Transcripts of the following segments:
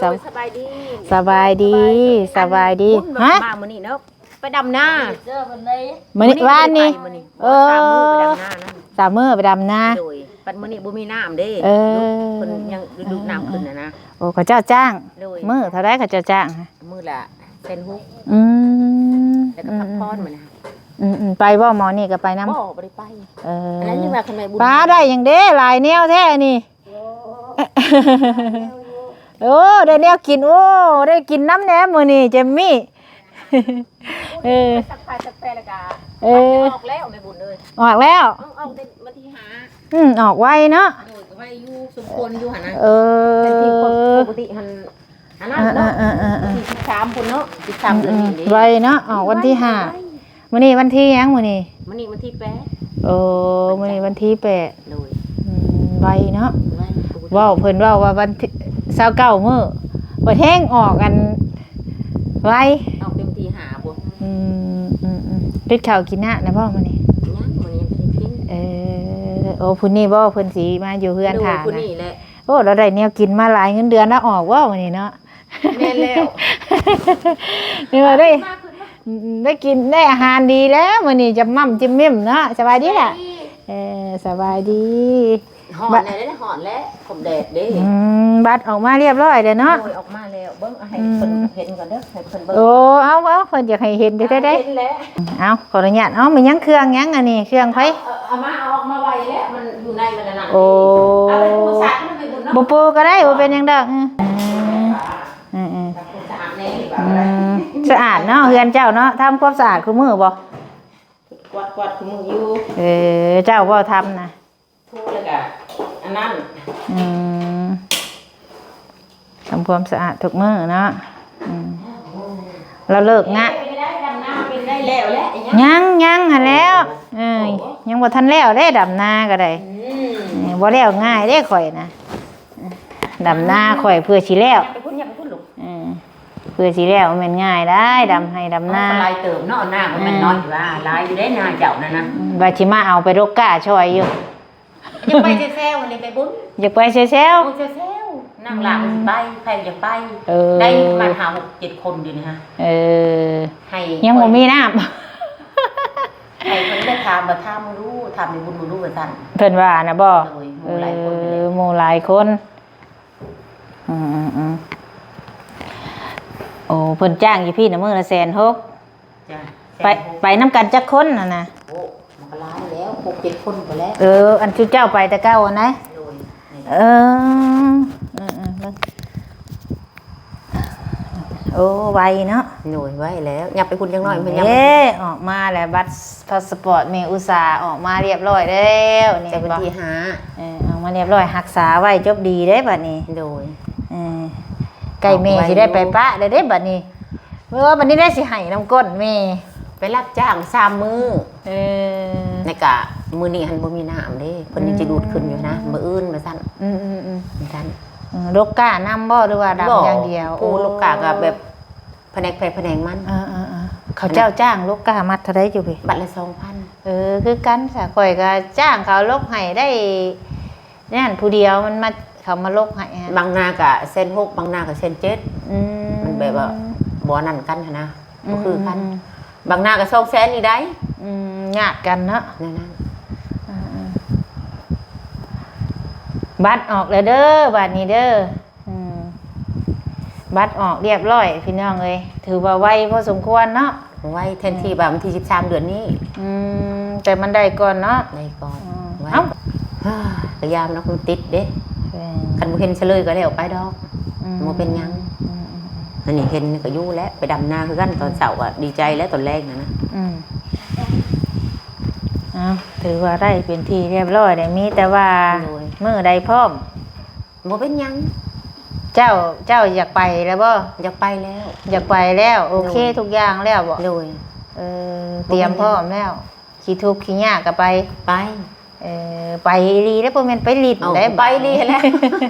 ສະ ໂດຍ ສະບາຍດີ ສະບາຍດີ ສະບາຍດີ ບຸນ ຮະ ມາມື້ນີ້ເນາະ ໄປດຳນາ ມື້ນີ້ ວານນີ້ ມື້ນີ້ ເອີ ສາມມື້ໄປດຳນານະ ສາມມື້ໄປດຳນາ ໂດຍ ບັດມື້ນີ້ບໍ່ມີນ້ຳເດ້ ເອີ ເພິ່ນຍັງດຶກນ້ຳຂຶ້ນນະນະ ໂອ້ ເຂົາເຈົ້າຈ້າງ ໂດຍ ມື້ເທົ່າໃດເຂົາເຈົ້າຈ້າງ ມື້ລະແສນຫົກ ອືມ ແລ້ວກໍພັກຜ່ອນມື້ນະ ອືມໆ ໄປບໍ່ ໝໍນີ້ກໍໄປນຳ ບໍ່ ບໍ່ໄດ້ໄປ ເອີ ອັນນັ້ນຍັງວ່າຄັນແມ່ບຸນ ປ້າ ໄດ້ຫຍັງເດ້ ຫຼາຍແນວແທ້ອັນນີ້ ໂອ້ ໄດ້ແນວກິນ ໂອ້ ໄດ້ກິນນຳແດ່ມື້ນີ້ ເຈມມີ້ ເອີ ໄປຊັກຜ້າຊັກແປແລ້ວກະ ເອີ ອອກແລ້ວແມ່ບຸນເອີຍ ອອກແລ້ວ ອອກແຕ່ວັນທີຫ້າ ອືມ ອອກໄວເນາະ ໂດຍ ກໍໄວຢູ່ສົມຄວນຢູ່ຫັ້ນນະ ເອີ ແຕ່ທີ່ປົກກະຕິຫັ້ນ ອັນນັ້ນເນາະ ເອີໆໆໆ ວັນທີສິບສາມພຸ້ນເນາະ ສິບສາມເດືອນນີ້ເດ້ ອືມໆ ໄວເນາະ ອອກວັນທີຫ້າ ໄວ ມື້ນີ້ວັນທີຫຍັງມື້ນີ້? ມື້ນີ້ວັນທີແປດ ໂອ້ ວັນຈັນ ມື້ນີ້ວັນທີແປດ ໂດຍ ອືມ ໄວເນາະ ໄວ ເວົ້າ ເພິ່ນເວົ້າວ່າວັນທີ ຊາວເກົ້າມື້ ບັດແຮງອອກອັນ ໄວ ອອກເປັນວັນທີຫ້າພຸ້ນ ອືມໆໆ ກິນເຂົ້າກິນນ້ຳແລ້ວບໍ່ມື້ນີ້? ຍັງ ມື້ນີ້ຍັງບໍ່ໄດ້ກິນ ເອີ ໂອ້ ຜູ້ນີ້ບໍ່ ເພິ່ນຊິມາຢູ່ເຮືອນ ໂດຍ ຖ້າ ຜູ້ນີ້ແຫຼະ ນະ ໂອ້ ລາວໄດ້ແນວກິນມາຫຼາຍ ເງິນເດືອນລາວອອກບໍ່ມື້ນີ້ເນາະ? ແມ່ນແລ້ວ ເອີ ໄດ້ ມາຂຶ້ນມາ ໄດ້ກິນໄດ້ອາຫານດີແລ້ວມື້ນີ້ ຈຳໝ່ຳຈິ້ມມິ້ມເນາະ ສະບາຍດີລະ ສະບາຍດີ ເອີ ສະບາຍດີ ຮ້ອນແດ່ເດ້ ຮ້ອນແຫຼະ ຄົບແດດເດ້ ອືມ ບັດອອກມາຮຽບຮ້ອຍແລ້ວເນາະ ໂດຍ ອອກມາແລ້ວ ເບິ່ງ ໃຫ້ເພິ່ນເຫັນກ່ອນເດີ ໃຫ້ເພິ່ນເບິ່ງ ໂອ້ ເອົາໆ ເພິ່ນຢາກໃຫ້ເຫັນແທ້ໆ ເຫັນແຫຼະ ເອົາ ຂໍອະນຸຍາດ ເອົາ ແມ່ນຫຍັງ ເຄື່ອງຫຍັງອັນນີ້ ເຄື່ອງໃຜ? ເອົາ ເອົາມາ ເອົາອອກມາໄວ້ແລ້ວ ມັນຢູ່ໃນມັນນັ້ນ ໂອ້ ເອົາໄປປູສາດໃຫ້ມັນໄປບຸນເນາະ ບໍ່ປູກໍໄດ້ ບໍ່ເປັນຫຍັງດອກ ອືມ ເອີ ເອີ ສະອາດແດ່ ອືມ ສະອາດເນາະ ເຮືອນເຈົ້າເນາະ ທຳຄວາມສະອາດຄູ່ມື້ບໍ່? ກວາດ ກວາດຄູ່ມື້ຢູ່ ເອີ ເຈົ້າບໍ່ທຳນະ? ໂທແລ້ວກະອັນນັ້ນ ອືມ ທຳຄວາມສະອາດທຸກມື້ເນາະ ອືມ ລາວເລີກງານ ເປັນໄດ້ ດຳນາເປັນໄດ້ແລ້ວແຫຼະ ຍັງ ຍັງຫັ້ນແຫຼ້ວ ເອີ ຍັງບໍ່ທັນແລ້ວເດ້ ດຳນາກໍໄດ້ ອືມ ເອີ ບໍ່ແລ້ວງ່າຍເດ້ຂ້ອຍນະ ດຳນາຂ້ອຍເພື່ອຊິແລ້ວ ຢ່າໄປພຸ້ນ ຢ່າໄປພຸ້ນລູກ ເອີ ເພື່ອຊິແລ້ວແມ່ນງ່າຍໄດ໋ ດຳໄຮ່ດຳນາ ເອົາກໍຫຼາຍເຕີບເນາະ ນາກໍແມ່ນ ເອີ ນ້ອຍຢູ່ວ່າ ຫຼາຍຢູ່ເດ້ນາເຈົ້ານັ້ນນະ ອືມ ວ່າຊິມາເອົາໄປດົກກ້າຊ່ອຍຢູ່ ຢາກໄປແຊວໆ ຫັ້ນເດ້ ໄປບຸນ ຢາກໄປແຊວໆ ໂອ້ ແຊວໆ ນາງຫຼ້າກໍຊິໄປ ໃຜຢາກໄປ ເອີ ໄດ້ປະມານຫ້າ ຫົກ ເຈັດ ຄົນຢູ່ນີ້ຮະ ເອີ ໃຫ້ ຍັງບໍ່ມີນ້ຳ ໃຫ້ເພິ່ນໄດ້ຖາມ ວ່າຖາມເບິ່ງດູ ຖາມແມ່ບຸນເບິ່ງດູວ່າຊັ້ນ ເພິ່ນວ່ານະບໍ່ ໂດຍ ໝູ່ຫຼາຍຄົນ ເອີ ໝູ່ຫຼາຍຄົນ ອືມໆ ໂອ້ ເພິ່ນຈ້າງຢູ່ພີ້ນະ ມື້ລະແສນຫົກ ຈ້າ ໄປ ແສນຫົກ ໄປນຳກັນຈັກຄົນຫັ້ນນະ ໂອ້ ມັນກໍຫຼາຍແລ້ວ ຫົກເຈັດຄົນພຸ້ນແຫຼະ ເອີ ອັນຊຸມເຈົ້າໄປແຕ່ເກົ່າຫັ້ນນະ ໂດຍ ເອີ ເອີໆ ເບິ່ງ ໂອ້ ໄວເນາະ ໂດຍ ໄວແລ້ວ ຫຍັບໄປພຸ້ນຈັກໜ້ອຍ ເອີ ເພິ່ນຫຍັບ ເອີ ອອກມາແລ້ວ ບັດພາສປອດແມ່ອຸດສາອອກມາລຽບລ້ອຍແລ້ວນີ້ ແຕ່ວັນທີຫ້າ ເອີ ອອກມາລຽບລ້ອຍ ຮັກສາໄວ້ຈົບດີເດ້ບັດນີ້ ໂດຍ ເອີ ໃກ້ແມ່ຊິໄດ້ໄປປະແລ້ວເດ້ບັດນີ້ ເອີ ບັດນີ້ໄດ້ຊິໄຫ້ນຳກົ້ນແມ່ ໄປຮັບຈ້າງສາມມື້ ເອີ ແລ້ວກະມື້ນີ້ຫັ້ນບໍ່ມີນ້ຳເດ້ ເພິ່ນຍັງຈະດູດຂຶ້ນຢູ່ນະ ອືມ ມື້ອື່ນວ່າຊັ້ນ ອືມໆໆ ວ່າຊັ້ນ ເອີ ລົກກ້ານຳບໍ່ ຫຼືວ່າດຳຢ່າງດຽວ ຜູ້ລົກກ້າກໍແບບ ໂອ້ ພະແນກໃຜພະແນກມັນ ເອີໆໆ ເຂົາເຈົ້າຈ້າງລົກກ້າມັດເທົ່າໃດຢູ່ພີ້ ບັດລະສອງພັນ ເອີ ຄືກັນຊະ ຂ້ອຍກໍຈ້າງເຂົາລົກໃຫ້ໄດ້ ນັ້ນຜູ້ດຽວມັນມາ ເຂົາມາລົກໃຫ້ ບາງນາກໍແສນຫົກ ບາງນາກໍແສນເຈັດ ອືມ ມັນແບບວ່າບໍ່ອັນນັ້ນກັນຫັ້ນນະ ອືມ ບໍ່ຄືກັນ ອືມ ບາງນາກໍສອງແສນນີ້ໄດ໋ ອືມ ຍາດກັນເນາະ ແນວນັ້ນ ອືມໆ ບັດອອກແລ້ວເດີ ບາດນີ້ເດີ ອືມ ບັດອອກລຽບລ້ອຍພີ່ນ້ອງເອີຍ ຖືວ່າໄວພໍສົມຄວນເນາະ ໄວ ແທນທີ່ວ່າວັນທີສິບສາມເດືອນນີ້ ອືມ ແຕ່ມັນໄດ້ກ່ອນເນາະ ໄດ້ກ່ອນ ອືມ ໄວ ເອົ້າ ກໍຢ້ານເນາະ ມັນຕິດເດ້ ເອີ ຄັນບໍ່ເຫັນສະເລີຍກໍແລ້ວໄປດອກ ອືມ ບໍ່ເປັນຫຍັງ ອືມໆໆ ອັນນີ້ເຫັນກໍຢູ່ແຫຼະ ໄປດຳນາຄືກັນ ອືມ ຕອນເຊົ້າກໍດີໃຈແລ້ວ ຕອນແລງຫັ້ນນະ ອືມ ເອົ້າ ຖືວ່າໄດ້ເປັນທີ່ລຽບລ້ອຍແລ້ວ ມີແຕ່ວ່າ ໂດຍ ມື້ໃດພ້ອມ ບໍ່ເປັນຫຍັງ ເຈົ້າ ເຈົ້າຢາກໄປແລ້ວບໍ່? ຢາກໄປແລ້ວ ຢາກໄປແລ້ວ ໂອເຄ ໂດຍ ທຸກຢ່າງແລ້ວບໍ່? ໂດຍ ເອີ ບໍ່ເປັນຫຍັງ ຕຽມພ້ອມແລ້ວ ຂີ້ທຸກຂີ້ຍາກກໍໄປ ໄປ ເອີ ໄປອີ່ຫຼີເດ້ ບໍ່ແມ່ນໄປຫຼິ້ນ ເອົ້າ ໄດ້ ໄປອີ່ຫຼີຫັ້ນແຫຼະ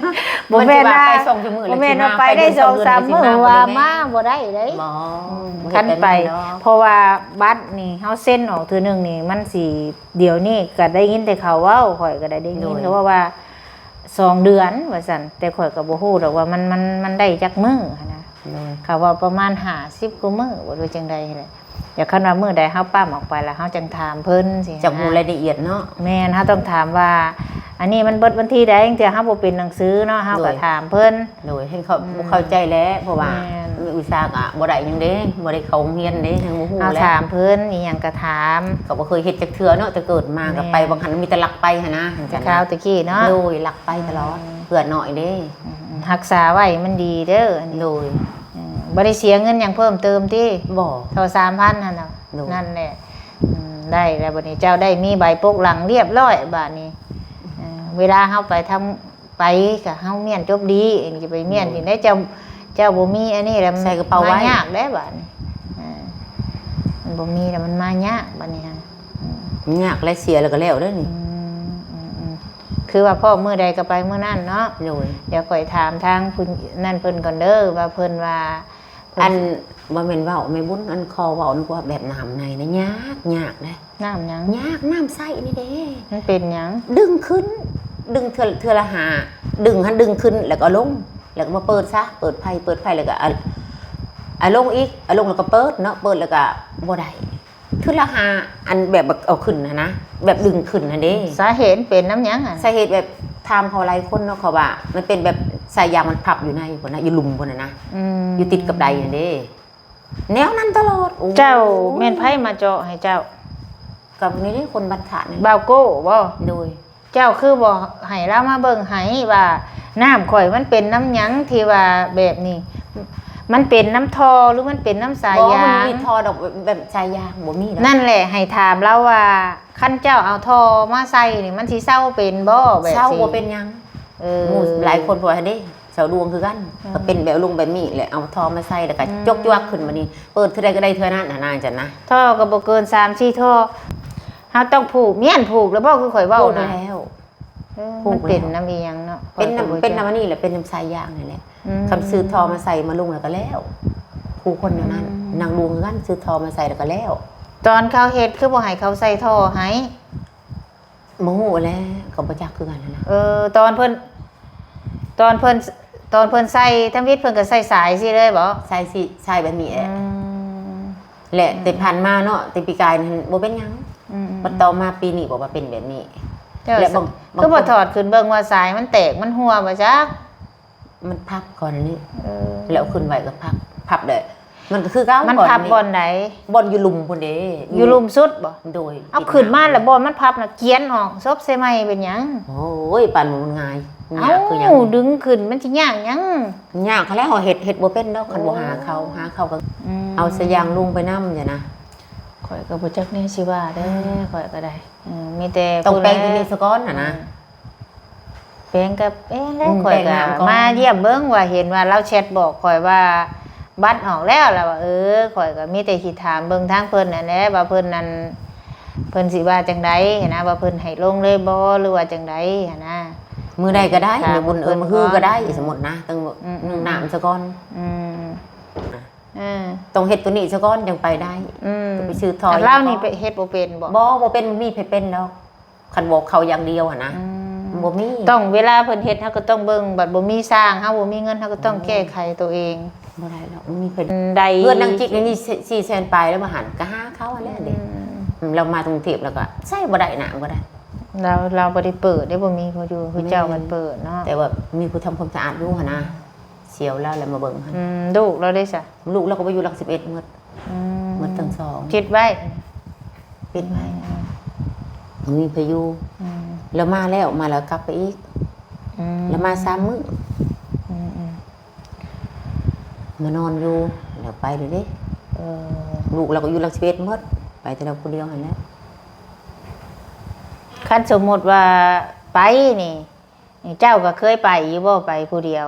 ບໍ່ແມ່ນວ່າ ວ່າ ໄປສອງສາມມື້ ບໍ່ແມ່ນວ່າໄປໄດ້ສອງສາມມື້ ຊິມາ ໄປເດືອນສອງເດືອນ ວ່າມາບໍ່ໄດ້ເດ້ ບໍ່ ອືມ ບໍ່ເຮັດ ຄັນໄປ ແບບນັ້ນດອກ ເພາະວ່າບັດນີ້ເຮົາເຊັນອອກເທື່ອໜຶ່ງນີ້ ມັນຊິ ດຽວນີ້ກໍໄດ້ຍິນແຕ່ເຂົາເວົ້າ ຂ້ອຍກໍໄດ້ ໄດ້ຍິນ ໂດຍ ເຂົາເວົ້າວ່າ ສອງເດືອນວ່າຊັ້ນ ແຕ່ຂ້ອຍກໍບໍ່ຮູ້ດອກວ່າມັນ ມັນ ມັນໄດ້ຈັກມື້ຫັ້ນນະ ໂດຍ ເຂົາເວົ້າປະມານຫ້າສິບກວ່າມື້ບໍ່ ຫຼືຈັ່ງໃດນີ້ແຫຼະ ແລ້ວຄັນວ່າມື້ໃດເຮົາປ້ຳອອກໄປແລ້ວ ເຮົາຈັ່ງຖາມເພິ່ນຊີ້ນະ ຈັກຮູ້ລາຍລະອຽດເນາະ ແມ່ນ ເຮົາຕ້ອງຖາມວ່າ ອັນນີ້ມັນເບິດວັນທີໃດ ເທື່ອເຮົາບໍ່ເປັນໜັງສືເນາະ ເຮົາກໍ ໂດຍ ຖາມເພິ່ນ ໂດຍ ເຫັນເຂົາ ອືມ ບໍ່ເຂົ້າໃຈແຫຼະ ເພາະວ່າ ແມ່ນ ແມ່ອຸດສາກໍບໍ່ໄດ້ຫຍັງເດ້ ບໍ່ໄດ້ເຂົ້າໂຮງຮຽນເດ້ ຍັງບໍ່ຮູ້ແຫຼະ ເຮົາຖາມເພິ່ນ ອີ່ຫຍັງກໍຖາມ ກໍບໍ່ເຄີຍເຮັດຈັກເທື່ອເນາະ ແຕ່ເກີດມາກໍໄປ ແມ່ນ ບາງຄັ້ງມີແຕ່ລັກໄປຫັ້ນນະ ແຕ່ຄາວແຕ່ກີ້ເນາະ ໂດຍ ລັກໄປຕະຫຼອດ ອືມ ເພື່ອໜ້ອຍເດ້ ອືມ ຮັກສາໄວ້ມັນດີເດີ ອັນນີ້ ໂດຍ ອືມ ບໍ່ໄດ້ເສຍເງິນຫຍັງເພີ່ມເຕີມຕິ? ບໍ່ ເທົ່າສາມພັນຫັ້ນນະ ໂດຍ ນັ້ນແຫຼະ ອືມ ໄດ້ແລ້ວບັດນີ້ ເຈົ້າໄດ້ມີໃບປົກຫຼັງລຽບລ້ອຍບາດນີ້ ເອີ ເວລາເຮົາໄປທຳ ໄປກະເຮົາມ້ຽນຈົບດີ ຈະໄປມ້ຽນ ໂດຍ ທີ່ໃດ ເຈົ້າ ເຈົ້າບໍ່ມີອັນນີ້ແລ້ວ ໃສ່ກະເປົາໄວ້ ມັນມາຍາກເດ້ບາດນີ້ ເອີ ມັນບໍ່ມີແລ້ວມັນມາຍາກບາດນີ້ຫັ້ນ ອືມ ຍາກແຫຼະ ເສຍແລ້ວກໍແລ້ວເດີນີ້ ອືມ ອືມ ອືມ ຄືວ່າພ້ອມມື້ໃດກໍໄປມື້ນັ້ນເນາະ ໂດຍ ດຽວຂ້ອຍຖາມທາງຜູ້ນັ້ນເພິ່ນກ່ອນເດີ ວ່າເພິ່ນວ່າ ອັນ ບໍ່ແມ່ນເວົ້າແມ່ບຸນ ອັນຂໍເວົ້ານຳ ເພາະວ່າແບບນ້ຳໃນນະ ຍາກ ຍາກເດ້ ນ້ຳຫຍັງ? ຍາກ ນ້ຳໃຊ້ນີ້ເດ້ ມັນເປັນຫຍັງ? ດຶງຂຶ້ນ ດຶງເທື່ອ ເທື່ອລະຫ້າ ດຶງຫັ້ນດຶງຂຶ້ນ ແລ້ວກໍເອົາລົງ ແລ້ວກໍມາເປີດຊະ ເປີດໄຟ ເປີດໄຟ ແລ້ວກໍເອົາ ເອົາລົງອີກ ເອົາລົງແລ້ວກໍເປີດເນາະ ເປີດແລ້ວກໍບໍ່ໄດ້ ເທື່ອລະຫ້າ ອັນແບບເອົາຂຶ້ນຫັ້ນນະ ແບບດຶງຂຶ້ນຫັ້ນເດ້ ສາເຫດເປັນນຳຫຍັງຫັ້ນ? ສາເຫດແບບ ຖາມເຂົາຫຼາຍຄົນເນາະ ເຂົາວ່າມັນເປັນແບບສາຍຢາງມັນພັບຢູ່ໃນພຸ້ນນະ ຢູ່ລຸ່ມພຸ້ນນະ ອືມ ຢູ່ຕິດກັບໄດຫັ້ນເດ້ ແນວນັ້ນຕະຫຼອດ ໂອ້ ເຈົ້າແມ່ນໃຜມາເຈາະໃຫ້ເຈົ້າ? ກໍນີ້ເດ້ ຄົນບ້ານທາດນີ້ ບ່າວໂກ້ບໍ່? ໂດຍ ເຈົ້າຄືບໍ່ໃຫ້ລາວມາເບິ່ງໃຫ້ວ່າ ນ້ຳຂ້ອຍມັນເປັນນຳຫຍັງທີ່ວ່າແບບນີ້ ມັນເປັນນຳທໍ່ ຫຼືມັນເປັນນຳສາຍຢາງ? ບໍ່ ມັນມີທໍ່ດອກ ແບບສາຍຢາງບໍ່ມີດອກ ນັ້ນແຫຼະ ໃຫ້ຖາມລາວວ່າ ຄັນເຈົ້າເອົາທໍ່ມາໃສ່ນີ້ ມັນຊິເຊົາເປັນບໍ່? ແບບ ເຊົາບໍ່ເປັນຫຍັງ ເອີ ໝູ່ຫຼາຍຄົນເພິ່ນວ່າເດ້ ສາວດວງຄືກັນ ອືມ ກໍເປັນແບບລົງແບບນີ້ແຫຼະ ເອົາທໍ່ມາໃສ່ ແລ້ວກໍ ອືມ ຈົກຈວກຂຶ້ນ ບາດນີ້ເປີດເທື່ອໃດກໍໄດ້ເທື່ອນັ້ນຫັ້ນນະ ຈັ່ງຊັ້ນນະ ທໍ່ກໍບໍ່ເກີນສາມສີ່ທໍ່ ເຮົາຕ້ອງຜູກ ມ້ຽນຜູກແລ້ວບໍ່ ຄືຂ້ອຍເວົ້ານະ ຜູກແລ້ວ ເອີ ມັນເປັນນຳອີ່ຫຍັງເນາະ ເປັນນຳ ຂ້ອຍກໍບໍ່ ເປັນນຳອັນນີ້ແຫຼະ ເປັນນຳສາຍຢາງນີ້ແຫຼະ ອືມ ຄັນຊື້ທໍ່ມາໃສ່ມາລົງແລ້ວກໍແລ້ວ ຜູ້ຄົນແນວນັ້ນ ອືມ ນາງລຸງຄືກັນ ຊື້ທໍ່ມາໃສ່ແລ້ວກໍແລ້ວ. ຕອນເຂົາເຮັດຄືບໍ່ໃຫ້ເຂົາໃສ່ທໍ່ໃຫ້? ບໍ່ຮູ້ແຫຼະ ກໍບໍ່ຈັກຄືກັນຫັ້ນນະ. ເອີ ຕອນເພິ່ນ ຕອນເພິ່ນ ຕອນເພິ່ນໃສ່ທຳອິດ ເພິ່ນກໍໃສ່ສາຍຊີ້ເລີຍບໍ? ໃສ່ຊິ ໃສ່ແບບນີ້ແຫຼະ. ອືມ ແລະ ອືມ ແຕ່ຜ່ານມາເນາະ ແຕ່ປີກາຍນັ້ນບໍ່ເປັນຫຍັງ. ອືມ ບັດຕໍ່ມາປີນີ້ບອກວ່າເປັນແບບນີ້. ແລະ ບາງ ບາງ ຄືບໍ່ຖອດຂຶ້ນເບິ່ງວ່າສາຍມັນແຕກມັນຮົ່ວບໍ່ຈັກ? ມັນພັບກ່ອນນີ້ ເອີ ແລ້ວຂຶ້ນໄວ້ກໍພັບ ພັບແລ້ວ ມັນກໍຄືເກົ່າ. ມັນພັບບ່ອນໃດ? ບ່ອນຢູ່ລຸ່ມພຸ້ນເດ້ ຢູ່ລຸ່ມສຸດບໍ? ໂດຍ ເອົາຂຶ້ນມາແລ້ວບ່ອນມັນພັບນະ ກຽນອອກ ສົບໃສ່ໃໝ່ເປັນຫຍັງ? ໂອ້ຍ ປານມັນງ່າຍ ຍາກຄືຫຍັງ? ເອົ້າ ດຶງຂຶ້ນມັນຊິຍາກຫຍັງ? ຍາກຫັ້ນແຫຼະ ເຮົາເຮັດ ເຮັດບໍ່ເປັນດອກ ຄັນບໍ່ຫາເຂົາ ຫາເຂົາກໍ ອືມ ເອົາສາຍຢາງລຸງໄປນຳຊີ້ນະ. ຂ້ອຍກໍບໍ່ຈັກແນວຊິວ່າແດ່ ຂ້ອຍກໍໄດ້ ເອີ ມີແຕ່ຕ້ອງແປງຕົວນີ້ສະກ່ອນຫັ້ນນະ. ແປງກັບແປງແລ້ວ ອືມ ຂ້ອຍກໍມາຢ້ຽມເບິ່ງວ່າ ເຫັນວ່າລາວແຊັດບອກຂ້ອຍວ່າບັດອອກແລ້ວ ລາວວ່າ ເອີ ຂ້ອຍກໍມີແຕ່ຊິຖາມເບິ່ງທາງເພິ່ນນັ້ນແຫຼະ ວ່າເພິ່ນນັ້ນ ເພິ່ນຊິວ່າຈັ່ງໃດຫັ້ນນະ ວ່າເພິ່ນໃຫ້ລົງເລີຍບໍ່ ຫຼືວ່າຈັ່ງໃດຫັ້ນນະ. ມື້ໃດກໍໄດ້ ມື້ບຸນ ເອີ ມື້ຮືກໍໄດ້ ສົມມຸດນະ ຕ້ອງ ອືມ ໜຶ້ງນ້ຳສະກ່ອນ. ອືມ ເອີ ຕ້ອງເຮັດຕົວນີ້ສະກ່ອນຈັ່ງໄປໄດ້. ອືມ ໄປຊື້ຖ້ອຍ ລາວນີ້ເຮັດບໍ່ເປັນບໍ? ບໍ່ ບໍ່ເປັນ ບໍ່ມີໃຜເປັນດອກ. ຄັນບອກເຂົາຢ່າງດຽວຫັ້ນນະ ອືມ ມັນບໍ່ມີ ຕ້ອງເວລາເພິ່ນເຮັດ ເຮົາກໍຕ້ອງເບິ່ງ ບັດບໍ່ມີຊ່າງ ເຮົາບໍ່ມີເງິນ ເຮົາກໍຕ້ອງແກ້ໄຂໂຕເອງ. ບໍ່ໄດ້ດອກ ມັນມີເພິ່ນໄດ້ ເຮືອນນາງຈິກນີ້ສີ່ແສນປາຍແລ້ວ ມາຫັນກໍຫາເຂົາຫັ້ນແຫຼະເດ້. ອືມ ອືມ ລາວມາກະເທບ ລາວກໍໃຊ້ບໍ່ໄດ້ນະ ບໍ່ໄດ້ ລາວ ລາວບໍ່ໄດ້ເປີດເດ້ ບໍ່ມີຜູ້ຢູ່ ຄືເຈົ້າມັນເປີດເນາະ ແຕ່ວ່າມີຜູ້ທຳຄວາມສະອາດຢູ່ຫັ້ນນະ. ອືມ ສ່ຽວລາວແລ້ວມາເບິ່ງຫັ້ນ. ອືມ ລູກລາວເດ້ຊະ? ລູກລາວກໍໄປຢູ່ຫຼັກສິບເອັດໝົດ. ອືມ ໝົດທັງສອງ ປິດໄວ້ ປິດໄວ້. ອືມ ບໍ່ມີໃຜຢູ່. ອືມ ລາວມາແລ້ວ ມາແລ້ວກັບໄປອີກ. ອືມ ລາວມາສາມມື້. ອືມໆ ມານອນຢູ່ ແລ້ວໄປເລີຍເດ້. ເອີ ລູກລາວກໍຢູ່ຫຼັກສິບເອັດໝົດ ໄປແຕ່ລາວຜູ້ດຽວຫັ້ນແຫຼະ. ຄັນສົມມຸດວ່າໄປນີ້ ເຈົ້າກໍເຄີຍໄປຢູ່ບໍ່? ໄປຜູ້ດຽວ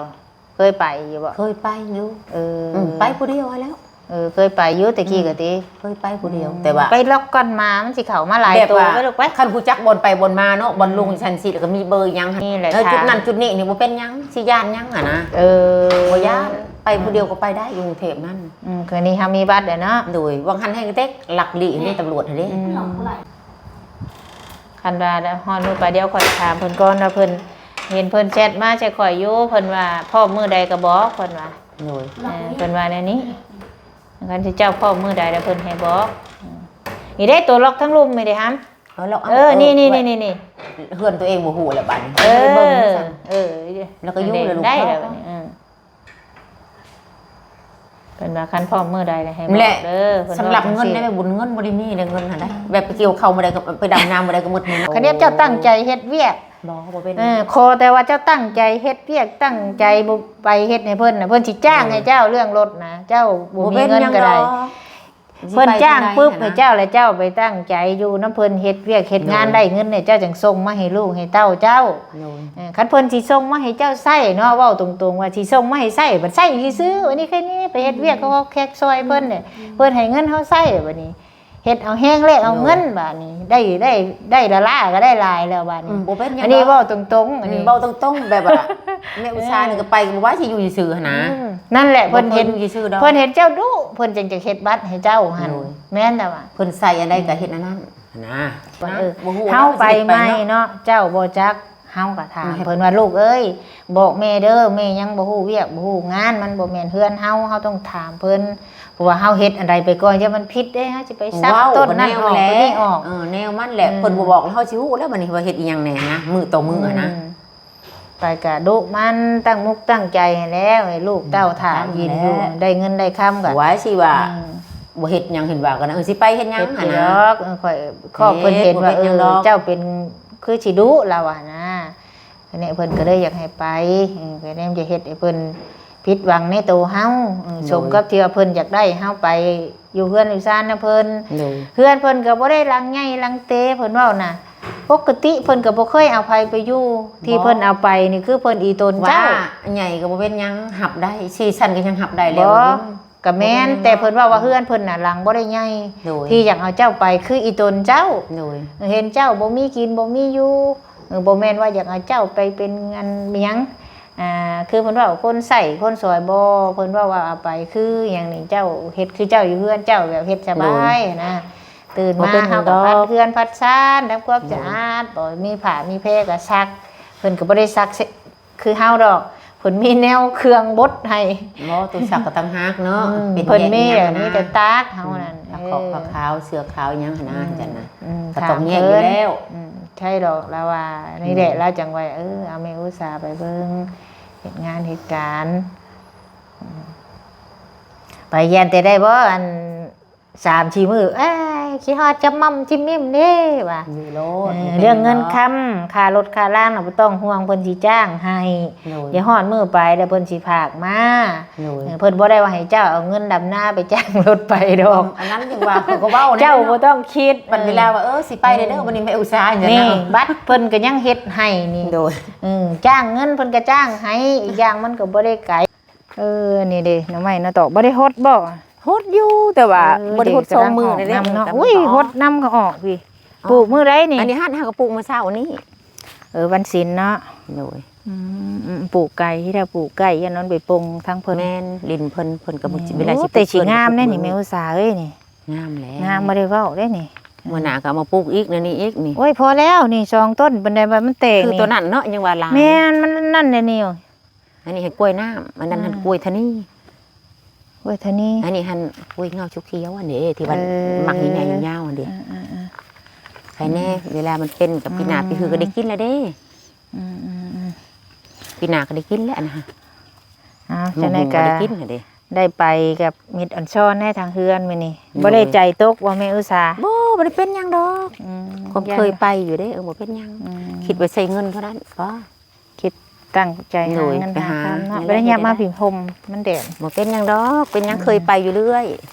ເຄີຍໄປຢູ່ບໍ່? ເຄີຍໄປຢູ່. ເອີ ອືມ ໄປຜູ້ດຽວຫັ້ນແຫຼະ. ເອີ ເຄີຍໄປຢູ່ແຕ່ກີ້ກໍຕິ ເຄີຍໄປຜູ້ດຽວ. ອືມ ແຕ່ວ່າໄປລັອກກ່ອນ ໝາມັນຊິເຂົ້າມາຫຼາຍໂຕ ໄປລູກໄປ. ຄັນຮູ້ຈັກບ່ອນໄປບ່ອນມາເນາະ ບ່ອນລົງຊັ້ນຊິ ແລ້ວກໍມີເບີຫຍັງ ເອີ ຈຸດນັ້ນຈຸດນີ້ນີ້ບໍ່ເປັນຫຍັງ ຊິຢ້ານຫຍັງຫັ້ນນະ. ເອີ ບໍ່ຢ້ານ ໄປຜູ້ດຽວກໍໄປໄດ້ ຢູ່ກຸງເທບນັ້ນ. ອືມ ຄືນີ້ເຮົາມີບັດແລ້ວເນາະ. ໂດຍ ຫວ່າງຫັ້ນແຮ່ງເຕັກ ລັກລີ້ເດ້ ຕຳຫຼວດຫັ້ນເດ້. ອືມ ຄັນວ່າຮອດມື້ໄປ ດຽວຂ້ອຍຖາມເພິ່ນກ່ອນວ່າເພິ່ນ ເຫັນເພິ່ນແຊັດມາໃສ່ຂ້ອຍຢູ່ ເພິ່ນວ່າພ້ອມມື້ໃດກໍບອກ ເພິ່ນວ່າ. ໂດຍ ເອີ ເພິ່ນວ່າແນວນີ້ ຄັນຊິເຈົ້າພ້ອມມື້ໃດແລ້ວເພິ່ນໃຫ້ບອກ. ນີ້ເດ້ ໂຕລັອກທາງລຸ່ມນີ້ເດ້ຫຳ. ເອີ ນີ້ໆໆ ເຮືອນຕົວເອງບໍ່ຮູ້ແລ້ວບາດນີ້ ເອີ ເບິ່ງຊັ້ນ ເອີ ແລ້ວກໍຢູ່ແລ້ວລູກ ໄດ້ແລ້ວບາດນີ້. ເອີ ເພິ່ນວ່າຄັນພ້ອມມື້ໃດໃຫ້ບອກເດີ. ສຳລັບເງິນໃນແມ່ບຸນ ເງິນບໍ່ໄດ້ມີເດ້ ເງິນຫັ້ນນະ ແບບໄປກ່ຽວເຂົ້າມື້ໃດກໍໄປດຳນາມື້ໃດກໍໝົດນີ້. ຄັນເຈົ້າຕັ້ງໃຈເຮັດວຽກ ບໍ່ ບໍ່ເປັນ ເອີ ຂໍແຕ່ວ່າເຈົ້າຕັ້ງໃຈເຮັດວຽກ ຕັ້ງໃຈບໍ່ໄປເຮັດໃຫ້ເພິ່ນນະ ເພິ່ນຊິຈ້າງໃຫ້ເຈົ້າເລື່ອງລົດນະ ເຈົ້າບໍ່ມີເງິນກໍໄດ້. ເພິ່ນຈ້າງປຶບໃຫ້ເຈົ້າ ແລ້ວເຈົ້າໄປຕັ້ງໃຈຢູ່ນຳເພິ່ນ ເຮັດວຽກເຮັດງານ ໂດຍ ໄດ້ເງິນ ແລ້ວເຈົ້າຈັ່ງສົ່ງມາໃຫ້ລູກໃຫ້ເຕົ້າເຈົ້າ. ໂດຍ ເອີ ຄັນເພິ່ນຊິສົ່ງມາໃຫ້ເຈົ້າໃຊ້ເນາະ ເວົ້າຕົງໆວ່າຊິສົ່ງມາໃຫ້ໃຊ້ ບັດໃຊ້ຊື່ໆ ອັນນີ້ແຄ່ນີ້ ໄປເຮັດວຽກເຂົາເວົ້າແຂກຊ່ອຍເພິ່ນເດ້ ເພິ່ນໃຫ້ເງິນເຮົາໃຊ້ ບັດນີ້ເຮັດເອົາແຮງແລກເອົາເງິນ ບາດນີ້ໄດ້ ໄດ້ ໄດ້ລ້າໆກໍໄດ້ຫຼາຍແລ້ວບາດນີ້. ອືມ ບໍ່ເປັນຫຍັງ ອັນນີ້ເວົ້າຕົງໆ ອືມ ອັນນີ້ເວົ້າຕົງໆ ແບບວ່າແມ່ອຸດສານີ້ກໍໄປ ກໍບໍ່ວ່າຊິຢູ່ຊື່ໆຫັ້ນນະ. ອືມ ນັ້ນແຫຼະ ເພິ່ນເຫັນ ເພິ່ນເຫັນເຈົ້າດຸ ເພິ່ນຈຶ່ງຈະເຮັດບັດໃຫ້ເຈົ້າຫັ້ນ. ໂດຍ ແມ່ນແລ້ວວ່າ ເພິ່ນໃສ່ອັນໃດກໍເຮັດອັນນັ້ນ. ຫັ້ນນະ ເອີ ເຮົາໄປໃໝ່ເນາະ ເຈົ້າບໍ່ຈັກ ເຮົາກໍຖາມເພິ່ນວ່າ ລູກເອີຍ ບອກແມ່ເດີ ແມ່ຍັງບໍ່ຮູ້ວຽກບໍ່ຮູ້ງານ ມັນບໍ່ແມ່ນເຮືອນເຮົາ ເຮົາຕ້ອງຖາມເພິ່ນ ເພາະວ່າເຮົາເຮັດອັນໃດໄປກ່ອນ ຢ່າມັນຜິດເດ້ ເຮົາຊິໄປຊັກຕົ້ນນັ້ນອອກ ໂຕນີ້ອອກ. ເອີ ແນວມັນແຫຼະ ເພິ່ນບໍ່ບອກແລ້ວເຮົາຊິຮູ້ແລ້ວ ບັດນີ້ວ່າເຮັດອີ່ຫຍັງແດ່ນະ ມື້ຕໍ່ມື້ຫັ້ນນະ. ໄປກະດຸໝັ່ນ ຕັ້ງມຸກຕັ້ງໃຈຫັ້ນແຫຼະ ໃຫ້ລູກເຕົ້າຖ້າກິນຢູ່ ໄດ້ເງິນໄດ້ຄຳກະ ວ່າຊິວ່າ ອືມ ບໍ່ເຮັດຫຍັງ ເຫັນວ່າກັນ ເອີ ຊິໄປເຮັດຫຍັງຫັ້ນນະ. ເຮັດດອກ ເອີ ຂ້ອຍ ຄອບເພິ່ນເຫັນວ່າ ເອີ ເຈົ້າເປັນຄືຊິດຸລາວວ່ານະ ອັນນີ້ເພິ່ນກໍເລີຍຢາກໃຫ້ໄປ ເອີ ກໍແນມຈະເຮັດໃຫ້ເພິ່ນຜິດຫວັງໃນໂຕເຮົາ ເອີ ໂດຍ ສົມກັບທີ່ວ່າເພິ່ນຢາກໄດ້ເຮົາໄປ ຢູ່ເຮືອນຢູ່ຊານນຳເພິ່ນ. ໂດຍ ເຮືອນເພິ່ນກໍບໍ່ໄດ້ຫຼັງໃຫຍ່ຫຼັງເຕ ເພິ່ນເວົ້ານະ ປົກກະຕິເພິ່ນກໍບໍ່ເຄີຍເອົາໃຜໄປຢູ່ ທີ່ເພິ່ນເອົາໄປນີ້ຄືເພິ່ນອີຕົນເຈົ້າ. ວ່າໃຫຍ່ກໍບໍ່ເປັນຫຍັງ ຮັບໄດ້ ສີ່ຊັ້ນກໍຍັງຮັບໄດ້ແລ້ວ. ບໍ່ ກໍແມ່ນ ແຕ່ເພິ່ນເວົ້າວ່າເຮືອນເພິ່ນນະຫຼັງບໍ່ໄດ້ໃຫຍ່ ໂດຍ ທີ່ຢາກເອົາເຈົ້າໄປຄືອີຕົນເຈົ້າ. ໂດຍ ເຫັນເຈົ້າບໍ່ມີກິນບໍ່ມີຢູ່ ເອີ ບໍ່ແມ່ນວ່າຢາກເອົາເຈົ້າໄປເປັນອັນຫຍັງ ອ່າ ຄືເພິ່ນເວົ້າ ຄົນໃຊ້ຄົນສອຍບໍ່ ເພິ່ນເວົ້າວ່າເອົາໄປ ຄືຫຍັງນີ້ ເຈົ້າເຮັດຄືເຈົ້າຢູ່ເຮືອນ ເຈົ້າແບບເຮັດສະບາຍ ໂດຍ ນະ ຕື່ນມາ ບໍ່ເປັນຫຍັງດອກ ເຮົາກໍພັດເຮືອນພັດຊານ ທຳຄວາມ ໂດຍ ສະອາດ ບໍ່ມີຜ້າມີແພກໍຊັກ ເພິ່ນກໍບໍ່ໄດ້ຊັກ ຄືເຮົາດອກ ເພິ່ນມີແນວເຄື່ອງບົດໃຫ້ ບໍ່ ໂຕຊັກກໍຕ່າງຫາກເນາະ ອືມ ເປັນ ເພິ່ນມີ ແຍກ ມີແຕ່ຕາກເຮົານັ້ນ ອືມ ຜ້າຂາວ ເອີ ຜ້າຂາວ ເສື້ອຂາວ ຫຍັງຫັ້ນນະ ອືມ ຈັ່ງນັ້ນ ອືມ ກໍຕ້ອງແຍກຢູ່ແລ້ວ ອືມ ໃຊ່ດອກ ລາວວ່ານີ້ແຫຼະ ອືມ ລາວຈັ່ງວ່າ ເອີ ເອົາແມ່ອຸດສາໄປເບິ່ງ ເຮັດງານເຮັດການ ອືມ ໄປຢ້ານແຕ່ໄດ້ບໍ່ ອັນ ສາມສີ່ມື້ ເອີຍ ຄິດຮອດຈຳໝ່ຳຈິມມິມເດ້ວ່າ ຢູ່ໂລດ ເອີ ບໍ່ເປັນຫຍັງດອກ ເລື່ອງເງິນຄຳ ຄ່າລົດຄ່າລານນະ ບໍ່ຕ້ອງຫ່ວງ ເພິ່ນຊິຈ້າງໃຫ້ ໂດຍ ດຽວຮອດມື້ໄປແລ້ວເພິ່ນຊິພາກມາ ໂດຍ ເອີ ເພິ່ນບໍ່ໄດ້ວ່າໃຫ້ເຈົ້າເອົາເງິນດຳນາໄປຈ້າງລົດໄປດອກ ອັນນັ້ນຈັ່ງວ່າ ເຂົາກໍເວົ້າ ເຈົ້າບໍ່ຕ້ອງຄິດ ບັດເວລາວ່າ ເອີ ຊິໄປເດີ ເອີ ມື້ນີ້ແມ່ອຸດສາ ນີ້ ບັດເພິ່ນກໍຍັງເຮັດໃຫ້ນີ້ ໂດຍ ເອີ ຈ້າງເງິນເພິ່ນກໍຈ້າງໃຫ້ ອີກຢ່າງມັນກໍບໍ່ໄດ້ໄກ ເອີ ນີ້ເດ້ ໜໍ່ໄມ້ໜໍ່ຕອກ ບໍ່ໄດ້ຫົດບໍ່? ຫົດຢູ່ ແຕ່ວ່າ ເອີ ບໍ່ໄດ້ຫົດ ເດ້ ສອງມື້ນີ້ເດ້ ກຳລັງອອກນຳເນາະ ກຳລັງ ອຸ້ຍ ອອກ ຫົດນຳກໍອອກພີ້ ອໍ ປູກມື້ໃດນີ້? ອັນນີ້ຫັ້ນ ເຮົາກໍປູກມື້ເຊົ້ານີ້ ເອີ ວັນສິນເນາະ ໂດຍ ອືມ ອືມ ປູກໄກ ທີ່ແທ້ປູກໃກ້ ຢ້ານມັນໄປປົງທາງເພິ່ນ ແມ່ນ ດິນເພິ່ນ ເພິ່ນກໍ ແມ່ນ ເວລາຊິ ໂອ້ ແຕ່ຊິງາມເດ້ນີ້ ແມ່ອຸດສາເອີຍນີ້ ງາມແຫຼະ ງາມ ບໍ່ໄດ້ເວົ້າເດ້ນີ້ ມື້ໜ້າກໍເອົາມາປູກອີກ ແນວນີ້ອີກນີ້ ໂອ້ຍ ພໍແລ້ວນີ້ ສອງຕົ້ນ ປານໃດວ່າມັນແຕກ ຄື ນີ້ ໂຕນັ້ນເນາະ ຍັງວ່າຫຼາຍ ແມ່ນ ມັນນັ້ນແຫຼະນີ້ ອັນນີ້ຫັ້ນກ້ວຍນ້ຳ ອັນນັ້ນຫັ້ນ ອືມ ກ້ວຍທະນີ ກ້ວຍທະນີ ອັນນີ້ຫັ້ນກ້ວຍເຫງົ້າຂຽວໆ ອັນນີ້ທີ່ວ່າ ເອີ ໝາກໃຫຍ່ໆ ຍາວໆ ອັນນີ້ ເອີໆໆ ໃຫ້ແນ່ ອືມ ເວລາມັນເປັນກັບ ອືມ ປີໜ້າປີຮືກໍໄດ້ກິນແລ້ວເດ້ ອືມໆໆ ປີໜ້າກໍໄດ້ກິນແລ້ວ ອັນນັ້ນ ອ້າວ ຈັ່ງໃດກໍໄດ້ກິນແລ້ວເດ້ ໄດ້ໄປກັບມິດອອນຊອນແດ່ທາງເຮືອນມື້ນີ້ ໂດຍ ບໍ່ໄດ້ໃຈຕົກບໍ່ແມ່ອຸດສາ? ບໍ່ ບໍ່ໄດ້ເປັນຫຍັງດອກ ອືມ ຄວາມເຄີຍໄປຢູ່ເດ້ ເອີ ບໍ່ເປັນຫຍັງ ອືມ ຄິດໄວ້ໃຊ້ເງິນເທົ່ານັ້ນ ພໍ ຄິດຕັ້ງໃຈ ໂດຍ ຫາເງິນ ໄປຫາ ຫາຄຳເນາະ ໄປໄດ້ຫຍັບມາພີ້ ຫົ່ມມັນແດດ ບໍ່ເປັນຫຍັງດອກ ເປັນຫຍັງ ອືມ ເຄີຍໄປຢູ່ເລື້ອຍ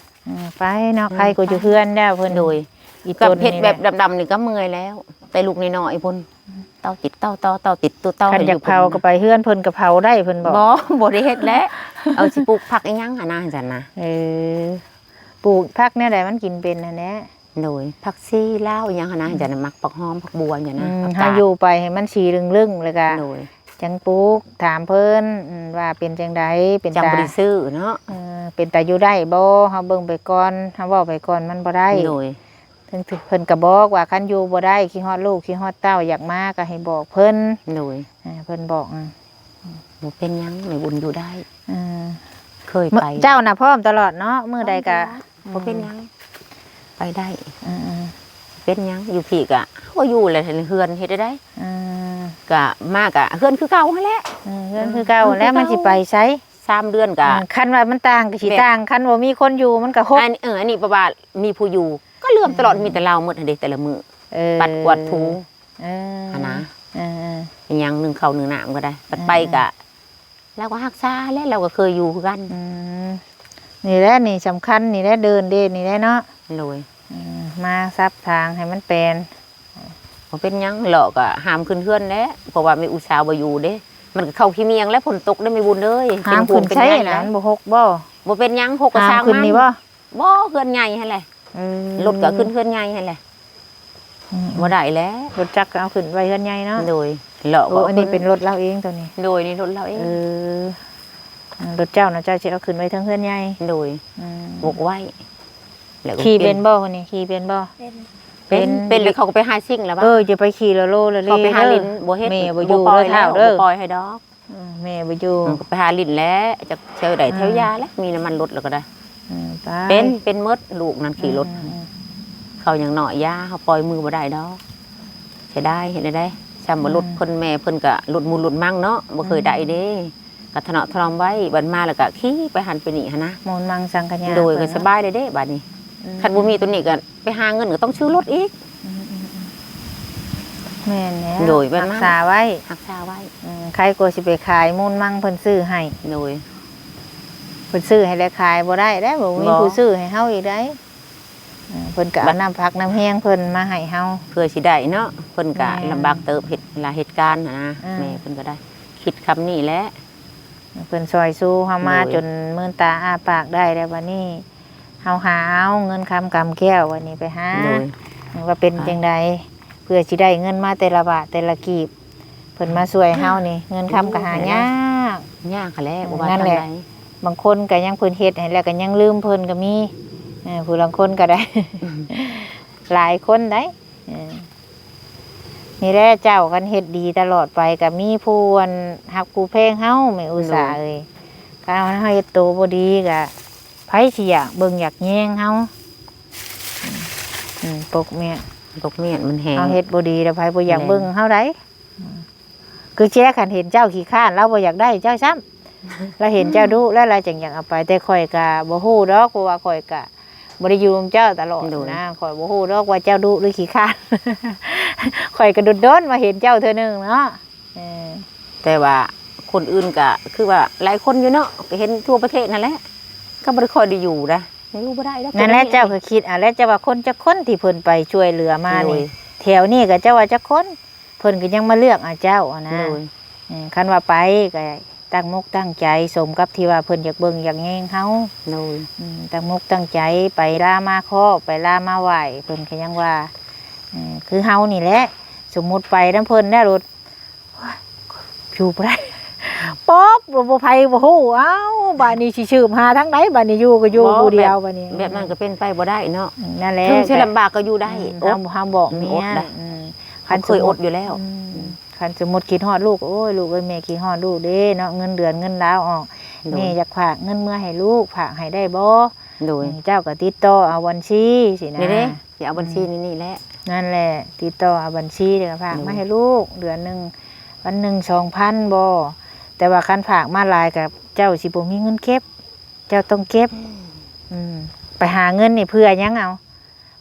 ອືມ ໄປເນາະ ອືມ ໃຄກໍຢູ່ເຮືອນແລ້ວເພິ່ນ ໂດຍ ອີ່ຕົນເຮັດແບບດຳໆນີ້ກໍເມື່ອຍແລ້ວ ແຕ່ລູກນ້ອຍໆພຸ້ນ ເຕົາຕິດເຕົາ ເຕົາ ເຕົາຕິດເຕົາ ຄັນຢາກເຜົາກໍໄປເຮືອນເພິ່ນກໍເຜົາໄດ້ເພິ່ນບອກ ບໍ່ ບໍ່ໄດ້ເຮັດແຫຼະ ເອົາຊິປູກຜັກອີ່ຫຍັງຫັ້ນນະ ຈັ່ງຊັ້ນນະ ເອີ ປູກຜັກແນວໃດມັນກິນເປັນຫັ້ນແຫຼະ ໂດຍ ຜັກຊີລາວອີ່ຫຍັງຫັ້ນນະ ອືມ ຈັ່ງນັ້ນ ໝາກຜັກຫອມ ຜັກບົວຈັ່ງນັ້ນນະ ອືມ ເຮົາຢູ່ໄປໃຫ້ມັນສີລຶ້ງໆ ແລ້ວກະ ໂດຍ ຈັ່ງປູກ ຖາມເພິ່ນ ອືມ ວ່າເປັນຈັ່ງໃດ ເປັນຕາ ຈັ່ງບໍ່ໄດ້ຊື້ເນາະ ເອີ ເປັນຕາຢູ່ໄດ້ບໍ່ ເຮົາເບິ່ງໄປກ່ອນ ເຮົາເວົ້າໄປກ່ອນມັນບໍ່ໄດ້ ໂດຍ ເພິ່ນ ເພິ່ນກໍບອກວ່າ ຄັນຢູ່ບໍ່ໄດ້ ຄິດຮອດລູກ ຄິດຮອດເຕົ້າ ຢາກມາກໍໃຫ້ບອກເພິ່ນ ໂດຍ ເອີ ເພິ່ນບອກ ອືມ ບໍ່ເປັນຫຍັງ ແມ່ບຸນຢູ່ໄດ້ ເອີ ເຄີຍໄປ ເຈົ້ານະພ້ອມຕະຫຼອດເນາະ ມື້ໃດກໍ ພ້ອມຕະຫຼອດ ອືມ ບໍ່ເປັນຫຍັງ ໄປໄດ້ ເອີໆ ເປັນຫຍັງ ຢູ່ພີ້ກໍ ເຮົາກໍຢູ່ແຫຼະ ເຮືອນເຮັດໄດ້ ເອີ ກໍມາກໍເຮືອນຄືເກົ່າຫັ້ນແຫຼະ ເອີ ເຮືອນຄືເກົ່າ ເອີ ແລ້ວມັນຊິໄປໃສ? ສາມເດືອນກໍ ອືມ ຄັນວ່າມັນຕ່າງກໍຊິຕ່າງ ແບບ ຄັນບໍ່ມີຄົນຢູ່ມັນກໍຫົກ ອັນ ເອີ ອັນນີ້ເພາະວ່າມີຜູ້ຢູ່ ກໍເຫຼືອມຕະຫຼອດ ອືມ ມີແຕ່ລາວໝົດຫັ້ນເດ ແຕ່ລະມື້ ເອີ ປັດກວາດຖູ ເອີ ຫັ້ນນະ ເອີໆ ເປັນຫຍັງ ໜຶ້ງເຂົ້າໜຶ້ງນ້ຳກໍໄດ້ ບັດໄປ ເອີໆ ກໍ ລາວກໍຮັກສາແຫຼະ ລາວກໍເຄີຍຢູ່ຄືກັນ ອືມ ນີ້ແຫຼະ ນີ້ສຳຄັນ ນີ້ແຫຼະ ເດີ່ນເດ ນີ້ແຫຼະເນາະ ໂດຍ ອືມ ມາສັບທາງໃຫ້ມັນແປນ ບໍ່ເປັນຫຍັງ ເລາະກໍຫ້າມຂຶ້ນເຮືອນແຫຼະ ເພາະວ່າແມ່ອຸດສາບໍ່ຢູ່ເດ້ ມັນກໍເຂົ້າຂີ້ໝ້ຽງແຫຼະ ຝົນຕົກເດ້ແມ່ບຸນເອີຍ ຫ້າມຂຶ້ນໃສນະ ມັນບໍ່ຫົກບໍ່? ບໍ່ເປັນຫຍັງ ຫົກກໍຊ່າງມັນ ຫ້າມຂຶ້ນນີ້ບໍ່? ບໍ່ ເຮືອນໃຫຍ່ຫັ້ນແຫຼະ ເອີ ລົດກໍຂຶ້ນເຮືອນໃຫຍ່ຫັ້ນແຫຼະ ອືມໆ ບໍ່ໄດ້ແຫຼະ ລົດຈັກກໍເອົາຂຶ້ນໄວ້ເຮືອນໃຫຍ່ເນາະ ໂດຍ ເລາະ ໂອ້ ອັນນີ້ເປັນລົດລາວເອງໂຕນີ້ ໂດຍ ນີ້ລົດລາວເອງ ເອີ ລົດເຈົ້ານະ ເຈົ້າຊິເອົາຂຶ້ນໄວ້ເທິງເຮືອນໃຫຍ່ ໂດຍ ອືມ ບົກໄວ້ ແລ້ວກໍຂີ່ເປັນບໍ່ຄົນນີ້ ຂີ່ເປັນບໍ່? ເປັນ ເປັນ ເປັນ ເປັນ ແລ້ວເຂົາກໍໄປຫາຊິງແລ້ວວ່າ ເອີ ຢ່າໄປຂີ່ລະໂລລະເລ ເຂົາໄປຫາຫຼິ້ນ ບໍ່ເຮັດ ແມ່ບໍ່ຢູ່ເດີທ້າວເດີ ບໍ່ປ່ອຍໃຫ້ດອກ ເອີ ແມ່ບໍ່ຢູ່ ມັນກໍໄປຫາຫຼິ້ນແຫຼະ ຈັກແຖວໃດແຖວຢາແຫຼະ ມີນ້ຳມັນລົດແລ້ວກໍໄດ້ ເປັນ ເປັນໝົດ ລູກນັ້ນຂີ່ລົດ ເຂົາຍັງນ້ອຍ ຢ່າ ເຮົາປ່ອຍມືບໍ່ໄດ້ດອກ ເສຍດາຍ ເຮັດແນວໃດ ຊ່ຳວ່າລົດເພິ່ນ ແມ່ເພິ່ນກໍລົດມູນລົດມັງເນາະ ບໍ່ເຄີຍໄດ້ເດ້ ກໍຖະເນາະຖະໜອມໄວ້ ບັດມາແລ້ວກໍຂີ່ໄປຫັ້ນໄປນີ້ຫັ້ນນະ ມູນມັງສັງຂະຍາ ໂດຍ ກໍສະບາຍເລີຍເດ້ບາດນີ້ ຄັນບໍ່ມີໂຕນີ້ກໍໄປຫາເງິນກໍຕ້ອງຊື້ລົດອີກ ອືມໆໆ ແມ່ນແລ້ວ ໂດຍ ແມ່ນ ຮັກສາໄວ້ ຮັກສາໄວ້ ອືມ ໃຄກວ່າຊິໄປຂາຍມູນມັງເພິ່ນຊື້ໃຫ້ ໂດຍ ເພິ່ນຊື້ໃຫ້ແລ້ວຂາຍບໍ່ໄດ້ເດ້ ບໍ່ມີຜູ້ຊື້ໃຫ້ເຮົາອີກໃດ ເພິ່ນກໍເອົານ້ຳພັກນ້ຳແຮງເພິ່ນມາໃຫ້ເຮົາ ເພື່ອຊິໄດ້ເນາະ ເພິ່ນກໍ ແມ່ນ ລຳບາກເຕີບ ເຮັດລາເຮັດການຫັ້ນນະ ອືມ ແມ່ເພິ່ນກໍໄດ້ຄິດຄຳນີ້ແຫຼະ ເພິ່ນຊ່ອຍຊູເຮົາມາ ໂດຍ ຈົນມືນຕາອ້າປາກໄດ້ແລ້ວ ບັດນີ້ເຮົາຫາເອົາເງິນຄຳກຳແກ້ວ ບັດນີ້ໄປຫາ ໂດຍ ວ່າເປັນຈັ່ງໃດ ເພື່ອຊິໄດ້ເງິນມາແຕ່ລະບາດແຕ່ລະກີບ ເພິ່ນມາຊ່ວຍເຮົານີ້ ເງິນຄຳກໍຫາຍາກ ຍາກຫັ້ນແຫຼະ ເອີ ບໍ່ວ່າທາງໃດ ນັ້ນແຫຼະ ບາງຄົນກໍຍັງເພິ່ນເຮັດໃຫ້ແລ້ວກໍຍັງລືມເພິ່ນກໍມີ ເອີ ຜູ້ລາງຄົນກໍໄດ້ ອືມ ຫຼາຍຄົນໄດ໋ ເອີ ນີ້ແຫຼະເຈົ້າ ຄັນເຮັດດີຕະຫຼອດໄປກໍມີຜູ້ອັນຮັກຜູ້ແພງເຮົາ ແມ່ອຸດສາ ໂດຍ ເອີຍ ຄັນເຮົາເຮັດໂຕບໍ່ດີກໍໃຜຊິຢາກເບິ່ງຢາກແຍງເຮົາ ອືມ ອືມ ປົກແມ່ນ ປົກແມ່ນມັນແຮງ ເຮົາເຮັດບໍ່ດີແລ້ວໃຜບໍ່ຢາກເບິ່ງເຮົາໃດ໋ ອືມ ຄືຊິໄດ້ ຄັນເຫັນເຈົ້າຂີ້ຄ້ານ ລາວບໍ່ຢາກໄດ້ເຈົ້າຊ້ຳ ລາວເຫັນເຈົ້າດຸແລ້ວ ລາວຈຶ່ງຢາກເອົາໄປ ແຕ່ຂ້ອຍກະບໍ່ຮູ້ດອກ ເພາະວ່າຂ້ອຍກະບໍ່ໄດ້ຢູ່ນຳເຈົ້າຕະຫຼອດ ໂດຍ ນະ ຂ້ອຍບໍ່ຮູ້ດອກວ່າເຈົ້າດຸຫຼືຂີ້ຄ້ານ ຂ້ອຍກະດົນໆມາເຫັນເຈົ້າເທື່ອໜຶ່ງເນາະ ເອີ ແຕ່ວ່າຄົນອື່ນກະຄືວ່າຫຼາຍຄົນຢູ່ເນາະ ກະເຫັນທົ່ວປະເທດຫັ້ນແຫຼະ ກະບໍ່ໄດ້ຄ່ອຍໄດ້ຢູ່ນະ ຢູ່ບໍ່ໄດ້ດອກ ນັ້ນແຫຼະ ເຈົ້າກະຄິດເອົາແຫຼະ ເຈົ້າວ່າຄົນຈັກຄົນທີ່ເພິ່ນໄປຊ່ວຍເຫຼືອມານີ້ ໂດຍ ແຖວນີ້ກະເຈົ້າວ່າຈັກຄົນ ເພິ່ນກໍຍັງມາເລືອກເອົາເຈົ້າຫັ້ນນະ ໂດຍ ເອີ ຄັນວ່າໄປກໍຕັ້ງມົກຕັ້ງໃຈ ສົມກັບທີ່ວ່າເພິ່ນຢາກເບິ່ງຢາກແຍງເຮົາ ໂດຍ ອືມ ຕັ້ງມົກຕັ້ງໃຈ ໄປລາມາເຄາະ ໄປລາມາໄຫວ້ ເພິ່ນກໍຍັງວ່າ ເອີ ຄືເຮົານີ້ແຫຼະ ສົມມຸດໄປນຳເພິ່ນແລ້ວໂລດ ໂອ້ຍ ຢູ່ບໍ່ໄດ້ ປອບ ບໍ່ ບໍ່ໃຜບໍ່ຮູ້ ເອົ້າ ບາດນີ້ຊິສືບຫາທາງໃດ ບາດນີ້ຢູ່ກໍຢູ່ຜູ້ດຽວ ບາດນີ້ ແບບນັ້ນກໍເປັນໄປບໍ່ໄດ້ເນາະ ອືມ ນັ້ນແຫຼະ ເຖິງຊິລຳບາກກໍຢູ່ໄດ້ ອືມ ອົດ ເຮົາ ເຮົາບອກເມຍ ອືມ ອດນະ ອືມ ຄັນສົມມຸດ ເຮົາເຄີຍອົດຢູ່ແລ້ວ ອືມ ອືມ ຄັນສົມມຸດຄິດຮອດລູກ ໂອ້ຍ ລູກເອີຍ ແມ່ຄິດຮອດລູກເດ້ເນາະ ເງິນເດືອນເງິນລາວອອກ ໂດຍ ແມ່ຢາກຝາກເງິນເມືອໃຫ້ລູກ ຝາກໃຫ້ໄດ້ບໍ່? ໂດຍ ອືມ ເຈົ້າກໍຕິດຕໍ່ເອົາບັນຊີຊີ້ນະ ນີ້ເດ້ ຊິເອົາບັນຊີ ອືມ ນີ້ ນີ້ແຫຼະ ນັ້ນແຫຼະ ຕິດຕໍ່ເອົາບັນຊີ ແລ້ວກໍຝາກ ໂດຍ ມາໃຫ້ລູກ ເດືອນໜຶ່ງ ວັນໜຶ່ງສອງພັນບໍ່? ແຕ່ວ່າຄັນຝາກມາຫຼາຍກໍເຈົ້າຊິບໍ່ມີເງິນເກັບ ເຈົ້າຕ້ອງເກັບ ອືມ ອືມ ໄປຫາເງິນນີ້ເພື່ອຫຍັງເອົາ?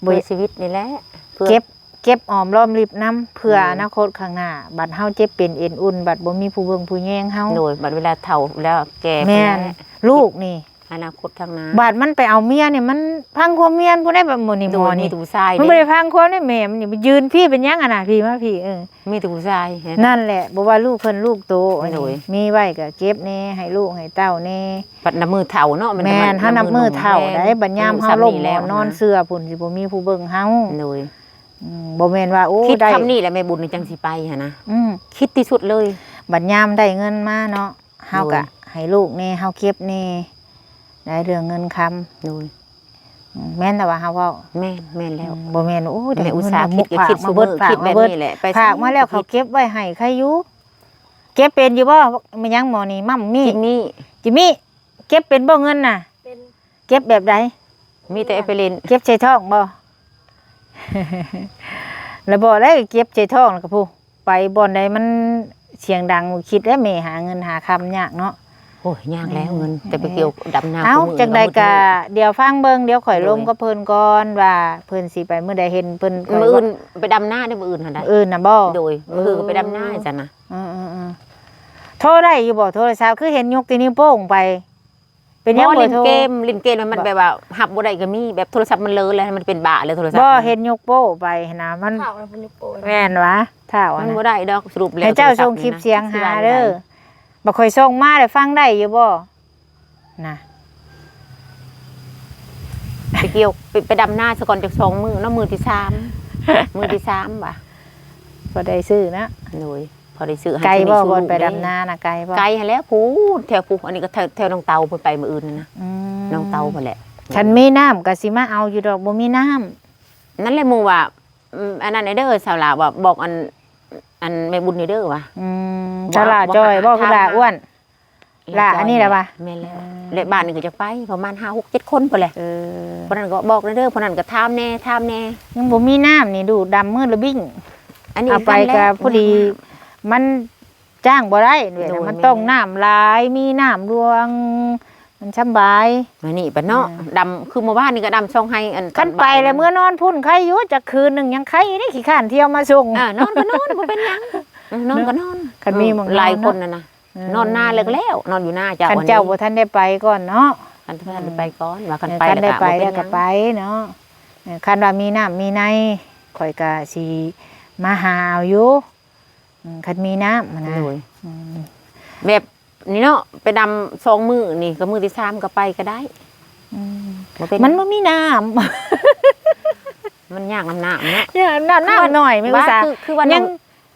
ເພື່ອຊີວິດນີ້ແຫຼະ ເພື່ອເກັບ ເກັບອອມລອມລິບນຳ ເພື່ອ ໂດຍ ອະນາຄົດຂ້າງໜ້າ ບັດເຮົາເຈັບເປັນເອັນອຸ່ນ ບັດບໍ່ມີຜູ້ເບິ່ງຜູ້ແຍງເຮົາ ໂດຍ ບັດເວລາເຖົ້າແລ້ວແກ່ ແມ່ນ ພຸ້ນແຫຼະ ລູກນີ້ ອະນາຄົດຂ້າງໜ້າ ບາດມັນໄປເອົາເມຍນີ້ ມັນຟັງຄວາມເມຍມັນຜູ້ໃດ ບາດໝູ່ນີ້ ໂດຍ ໝໍນີ້ ມີແຕ່ຜູ້ຊາຍ ມັນບໍ່ໄດ້ຟັງຄວາມນີ້ ແມ່ມັນນີ້ ມາຢືນພີ້ເປັນຫຍັງຫັ້ນນະ ພີ້ມາພີ້ ເອີ ມີແຕ່ຜູ້ຊາຍ ນັ້ນແຫຼະ ບໍ່ວ່າລູກເພິ່ນລູກໂຕ ໂດຍ ອັນນີ້ມີໄວ້ກໍເກັບແດ່ ໃຫ້ລູກໃຫ້ເຕົ້າແດ່ ບັດນັບມື້ເຖົ້າເນາະ ແມ່ນ ເຮົານັບມື້ເຖົ້າໄດ໋ ບັດຍາມເຮົາລົ້ມໝອນນອນເສື່ອພຸ້ນ ຊິບໍ່ມີຜູ້ເບິ່ງເຮົາ ໂດຍ ອືມ ບໍ່ແມ່ນວ່າ ໂອ້ ຄິດ ໄດ້ ຄຳນີ້ແຫຼະແມ່ບຸນຈັ່ງຊິໄປຫັ້ນນະ ອືມ ຄິດທີ່ສຸດເລີຍ ບັດຍາມໄດ້ເງິນມາເນາະ ເຮົາກະ ໂດຍ ໃຫ້ລູກແດ່ ເຮົາເກັບແດ່ ໄດ້ເລື່ອງເງິນຄຳ ໂດຍ ອືມ ແມ່ນແລ້ວວ່າເຮົາເວົ້າ ແມ່ນ ແມ່ນແລ້ວ ອືມ ບໍ່ແມ່ນ ໂອ້ຍ ແມ່ອຸດສາຄິດກໍຄິດ ຝາກມາເບິດ ຝາກມາເບິດ ແມ່ນແຫຼະ ໄປ ຝາກມາແລ້ວເຂົາເກັບໄວ້ໃຫ້ໃຄຢູ່ ເກັບເປັນຢູ່ບໍ່? ແມ່ນຫຍັງໝໍນີ້ ມັ້ມມີ້ ຈິມມີ້ ຈິມມີ້ ເກັບເປັນບໍ່ເງິນນະ? ເປັນ ເກັບແບບໃດ? ມີແຕ່ເອົາໄປຫຼິ້ນ ເກັບໃສ່ທ້ອງບໍ່? ລະບໍ່ໄດ້ເກັບໃສ່ທ້ອງ ລະກະຜູ້ ໄປບ່ອນໃດມັນສຽງດັງ ຄິດແລ້ວແມ່ຫາເງິນຫາຄຳຍາກເນາະ ໂອ້ຍ ຍາກແລ້ວ ອືມ ເງິນ ແຕ່ໄປກ່ຽວດຳນາ ເອົ້າ ມື້ອື່ນ ຈັ່ງໃດກະ ມື້ອື່ນ ດຽວຟັງເບິ່ງ ດຽວຂ້ອຍ ໂດຍ ລົມກັບເພິ່ນກ່ອນວ່າເພິ່ນຊິໄປມື້ໃດ ເຫັນເພິ່ນ ມື້ອື່ນ ໄປດຳນາເດ້ ມື້ອື່ນຫັ້ນນະ ມື້ອື່ນນະບໍ່? ໂດຍ ມື້ອື່ນກໍໄປດຳນາ ເອີ ຊັ້ນນະ ເອີໆໆ ໂທໄດ້ຢູ່ບໍ່ ໂທລະສັບ ຄືເຫັນຍົກແຕ່ນິ້ວໂປ້ງໄປ? ເປັນຫຍັງບໍ່ໂທ? ບໍ່ ຫຼິ້ນເກມ ຫຼິ້ນເກມແລ້ວມັນ ບໍ່ ແບບວ່າຮັບບໍ່ໄດ້ກໍມີ ແບບໂທລະສັບມັນເລີແລ້ວ ມັນເປັນບ້າເລີໂທລະສັບ ບໍ່ ເຫັນຍົກໂປ້ໄປຫັ້ນນະ ມັນ ທ້າວນະ ເພິ່ນຍົກໂປ້ ແມ່ນຫວາ ທ້າວ ມັນ ນະ ບໍ່ໄດ້ດອກ ສະຫຼຸບແລ້ວ ໃຫ້ເຈົ້າສົ່ງຄລິບສຽງຫາເດີ ໂທລະສັບນີ້ນະ ບໍ່ ຂ້ອຍສົ່ງມາແລ້ວຟັງໄດ້ຢູ່ບໍ່? ນະ ໄປກ່ຽວ ໄປ ໄປດຳນາສາກ່ອນຈັກສອງມື້ເນາະ ມື້ທີສາມ ມື້ທີສາມຫວາ ພໍໄດ້ຊື້ນະ ໂດຍ ພໍໄດ້ຊື້ໃຫ້ ໄກບໍ່ ບໍ່ ໄປດຳນານະ ໄກບໍ່? ໄກຫັ້ນແຫຼະ ພຸ້ນ ແຖວພຸ້ນ ອັນນີ້ກໍແຖວ ແຖວໜອງເຕົາພຸ້ນ ໄປມື້ອື່ນນະ ອືມ ໜອງເຕົາພຸ້ນແຫຼະ ຄັນມີນ້ຳກໍຊິມາເອົາຢູ່ດອກ ບໍ່ມີນ້ຳ ນັ້ນແຫຼະ ໝູ່ວ່າ ອືມ ອັນນັ້ນເດີ ສາວລາວວ່າ ບອກອັນ ອັນແມ່ບຸນນີ້ເດີວ່າ ອືມ ບໍ່ ສາວລາວຈ່ອຍບໍ່ ຄືລາອ້ວນ ຫຼ້າອັນນີ້ລະວ່າ ແມ່ນແລ້ວ ອືມ ແລະບ້ານນີ້ກໍຈະໄປປະມານຫ້າ ຫົກ ເຈັດຄົນພຸ້ນແຫຼະ ເອີ ຜູ້ນັ້ນກໍບອກແດ່ເດີ ຜູ້ນັ້ນກໍຖາມແດ່ ຖາມແດ່ ຍັງບໍ່ມີນ້ຳນີ້ ດູດດຳມືລະບິ້ງ ອັນນີ້ເອົາໄປກໍພໍດີ ມັນຈ້າງບໍ່ໄດ້ ໂດຍ ມັນຕ້ອງນ້ຳຫຼາຍ ມີນ້ຳຫຼວງ ມັນສຳບາຍ ອັນນີ້ປະເນາະ ອືມ ດຳ ຄືມື້ວານນີ້ກໍດຳຊ່ອງໄຮ່ ອັນ ຄັນໄປແລ້ວເມືອນອນພຸ້ນໄຄຢູ່ ຈັກຄືນໜຶ່ງຍັງໄຄເດ້ ຂີ້ຄ້ານທ່ຽວມາສົ່ງ ເອີ ນອນກໍນອນ ບໍ່ເປັນຫຍັງ ເອີ ນອນກໍນອນ ຄັນມີໝ່ອງນອນ ຫຼາຍຄົນນະນະ ເອີ ນອນນາແລ້ວກໍແລ້ວ ນອນຢູ່ນາເຈົ້າ ຄັນເຈົ້າ ອັນນີ້ ບໍ່ທັນໄດ້ໄປກ່ອນເນາະ ຄັນບໍ່ທັນໄດ້ໄປກ່ອນ ອືມ ວ່າຄັນໄປແລ້ວກໍບໍ່ເປັນຫຍັງ ຄັນໄດ້ໄປແລ້ວກໍໄປເນາະ ເອີ ຄັນວ່າມີນ້ຳມີໃນ ຂ້ອຍກໍຊິມາຫາເອົາຢູ່ ອືມ ຄັນມີນ້ຳຫັ້ນນະ ໂດຍ ອືມ ແບບນີ້ເນາະ ໄປດຳສອງມື້ນີ້ ກໍມື້ທີສາມກໍໄປກໍໄດ້ ອືມ ບໍ່ເປັນ ມັນບໍ່ມີນ້ຳ ມັນຍາກນຳນ້ຳເນາະ ຍາກນຳນ້ຳ ນ້ຳໜ້ອຍ ແມ່ອຸດສາ ຄື ຄືວ່າ ຍັງ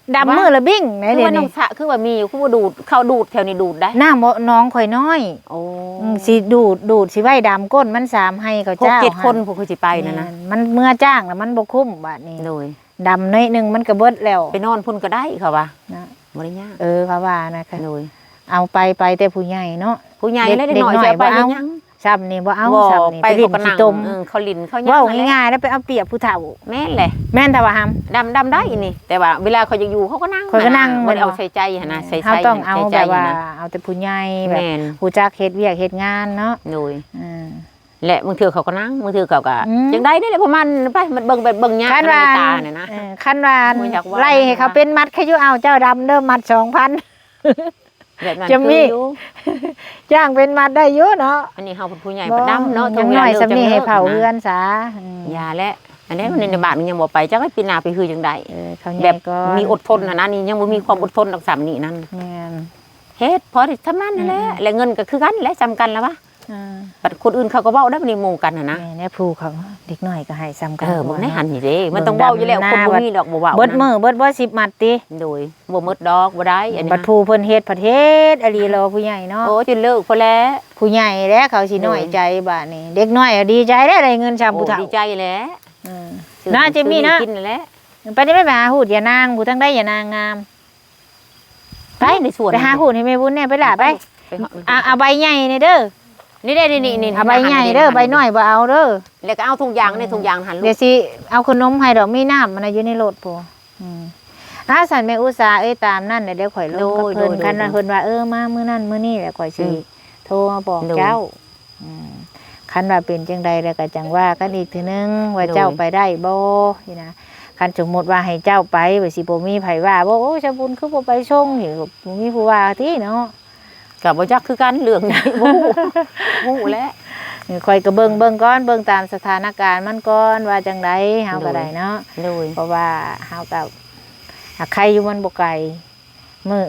ດຳມື້ລະບິ້ງໃດ ຄືວ່າ ດຽວນີ້ ນ້ອງສະ ຄືວ່າມີຢູ່ ຄືວ່າດູດ ເຂົາດູດແຖວນີ້ດູດໄດ໋ ນ້ຳບໍ່ ໜອງຂ້ອຍນ້ອຍ. ໂອ້ ອືມ ຊິດູດ ດູດ ຊິໄວ້ດຳກົ້ນມັນ ສາມໄຮ່ເຂົາເຈົ້າ ຫົກເຈັດຄົນ ຜູ້ຄືຊິໄປນັ້ນນະ ແມ່ນ ມັນເມືອຈ້າງລະມັນບໍ່ຄຸ້ມບາດນີ້ ໂດຍ ດຳໜ້ອຍໜຶ່ງມັນກະເບິດແລ້ວ ໄປນອນພຸ້ນກະໄດ້ ເຂົາວ່ານະ ບໍ່ໄດ້ຍາກ ເອີ ເຂົາວ່ານະ ໂດຍ ເອົາໄປ ໄປແຕ່ຜູ້ໃຫຍ່ເນາະ ຜູ້ໃຫຍ່ ເດັກ ແລະເດັກນ້ອຍ ເດັກນ້ອຍ ຊິເອົາໄປເຮັດຫຍັງ ຊ້ຳນີ້ບໍ່ເອົາ ຊ້ຳນີ້ ໄປຫຼິ້ນຊິຕົມ ເອີ ເຂົາຫຼິ້ນເຂົາຫຍັງ ເວົ້າງ່າຍໆ ໄດ້ໄປເອົາປຽບຜູ້ເຖົ້າ ແມ່ນແຫຼະ ແມ່ນແທ້ວ່າຫຳ ດຳ ດຳໄດ້ນີ້ ແຕ່ວ່າເວລາເຂົາຢາກຢູ່ເຂົາກໍນັ່ງ ຂ້ອຍກໍນັ່ງ ບໍ່ໄດ້ເອົາໃສ່ໃຈຫັ້ນນະ ໃສ່ໃຈ ເຮົາຕ້ອງເອົາແບບວ່າ ເອົາແຕ່ຜູ້ໃຫຍ່ ແບບ ແມ່ນ ຮູ້ຈັກເຮັດວຽກເຮັດງານເນາະ ໂດຍ ອືມ ແລະບາງເທື່ອເຂົາກໍນັ່ງ ບາງເທື່ອເຂົາກໍ ອືມ ຈັ່ງໃດນີ້ແຫຼະ ປະມານໄປ ມັນເບິ່ງແບບເບິ່ງຍາກ ຄັນວ່າ ໃນຕານີ້ນະ ເອີ ຄັນວ່າ ບໍ່ຢາກເວົ້າ ໄລ່ໃຫ້ເຂົາເປັນມັດ ໃຫ້ຢູ່ເອົາເຈົ້າດຳເດີ ມັດສອງພັນ ແບບນັ້ນ ຈະມີ ຄືຢູ່ ຈ້າງເປັນມັດໄດ້ຢູ່ເນາະ ອັນນີ້ເຮົາເປັນຜູ້ໃຫຍ່ ບໍ່ ເພິ່ນດຳເນາະ ຍັງນ້ອຍສ່ຳນີ້ ໃຫ້ເຝົ້າເຮືອນຊະ ອືມ ຢ່າແຫຼະ ອັນໃດມັນໃນບ້ານມັນຍັງບໍ່ໄປ ຈັກປີໜ້າໄປຄືຈັ່ງໃດ ເອີ ເຂົາໃຫຍ່ກໍ ແບບມີອົດທົນຫັ້ນນະ ນີ້ຍັງບໍ່ມີຄວາມອົດທົນດອກ ສ່ຳນີ້ນັ້ນ ແມ່ນ ເຮັດພໍໄດ້ສ່ຳນັ້ນຫັ້ນແຫຼະ ແລະເງິນກໍຄືກັນແຫຼະ ສ່ຳກັນລະວະ ອ່າ ບັດຄົນອື່ນເຂົາກໍເວົ້າໄດ້ ບັດນີ້ໝູ່ກັນຫັ້ນນະ ແມ່ນແຫຼະ ຜູ້ເຂົາ ເດັກນ້ອຍກໍໃຫ້ສ່ຳກັນ ເອີ ບໍ່ໄດ້ຫັ້ນນີ້ເດ້ ມັນຕ້ອງເວົ້າຢູ່ແລ້ວ ຄົນບໍ່ມີດອກບໍ່ເວົ້າ ເບິດມື້ເບິດບໍ່ ສິບມັດຕິ ໂດຍ ບໍ່ໝົດດອກ ບໍ່ໄດ້ ອັນນີ້ ບັດຜູ້ເພິ່ນເຮັດ ພັດເຮັດອີ່ຫຼີ ລາວຜູ້ໃຫຍ່ເນາະ ໂອ້ ຈົນເລີກພຸ້ນແຫຼະ ຜູ້ໃຫຍ່ແຫຼະ ເຂົາຊິນ້ອຍໃຈບາດນີ້ ເດັກນ້ອຍດີໃຈແຫຼະ ໄດ້ເງິນຊ່ຳຜູ້ເຖົ້າ ໂອ້ ດີໃຈແຫຼະ ອືມ ເນາະ ເຈມມີ້ເນາະ ໄປນີ້ ໄປຫາຫູດຢານາງ ຜູ້ທາງໃດຢານາງງາມ ໄປ ໃນສວນ ໄປຫາຫູດໃຫ້ແມ່ບຸນແດ່ ໄປຫຼ້າ ໄປ ໄປ ເອົາ ເອົາໃບໃຫຍ່ແດ່ເດີ ນີ້ເດ້ ນີ້ໆ ເອົາໃບໃຫຍ່ເດີ ໃບນ້ອຍບໍ່ເອົາເດີ ແລ້ວກໍເອົາທຸງຢາງ ອືມ ໃນທຸງຢາງຫັ້ນ ດຽວຊິເອົາຂະໜົມໃຫ້ດອກ ມີນ້ຳມັນນະຢູ່ໃນລົດພຸ້ນ ອືມ ອ່າ ຊັ້ນແມ່ອຸດສາເອີຍ ຕາມນັ້ນແຫຼະ ດຽວຂ້ອຍລົງກັບເພິ່ນ ໂດຍ ຄັນວ່າເພິ່ນວ່າ ເອີ ມາມື້ນັ້ນມື້ນີ້ແຫຼະ ຂ້ອຍຊິ ອືມ ໂທມາບອກເຈົ້າ ໂດຍ ອືມ ຄັນວ່າເປັນຈັ່ງໃດແລ້ວກໍຈັ່ງວ່າກັນອີກເທື່ອໜຶ່ງວ່າ ໂດຍ ເຈົ້າໄປໄດ້ບໍ່ ນີ້ນະ ຄັນສົມມຸດວ່າໃຫ້ເຈົ້າໄປ ວ່າຊິບໍ່ມີໃຜວ່າບໍ່ ໂອ້ຍ ຊາວບຸນຄືບໍ່ໄປສົ່ງ ນີ້ ບໍ່ມີຜູ້ວ່າຕິເນາະ ກໍບໍ່ຈັກຄືກັນເລື່ອງນີ້ ບໍ່ຮູ້ ບໍ່ຮູ້ແຫຼະ ຂ້ອຍກໍເບິ່ງ ເບິ່ງກ່ອນ ເບິ່ງຕາມສະຖານະການມັນກ່ອນວ່າຈັ່ງໃດ ເຮົາກໍໄດ້ເນາະ ໂດຍ ເພາະວ່າເຮົາກໍ ຫາກໄຄຢູ່ມັນບໍ່ໄກ ມື້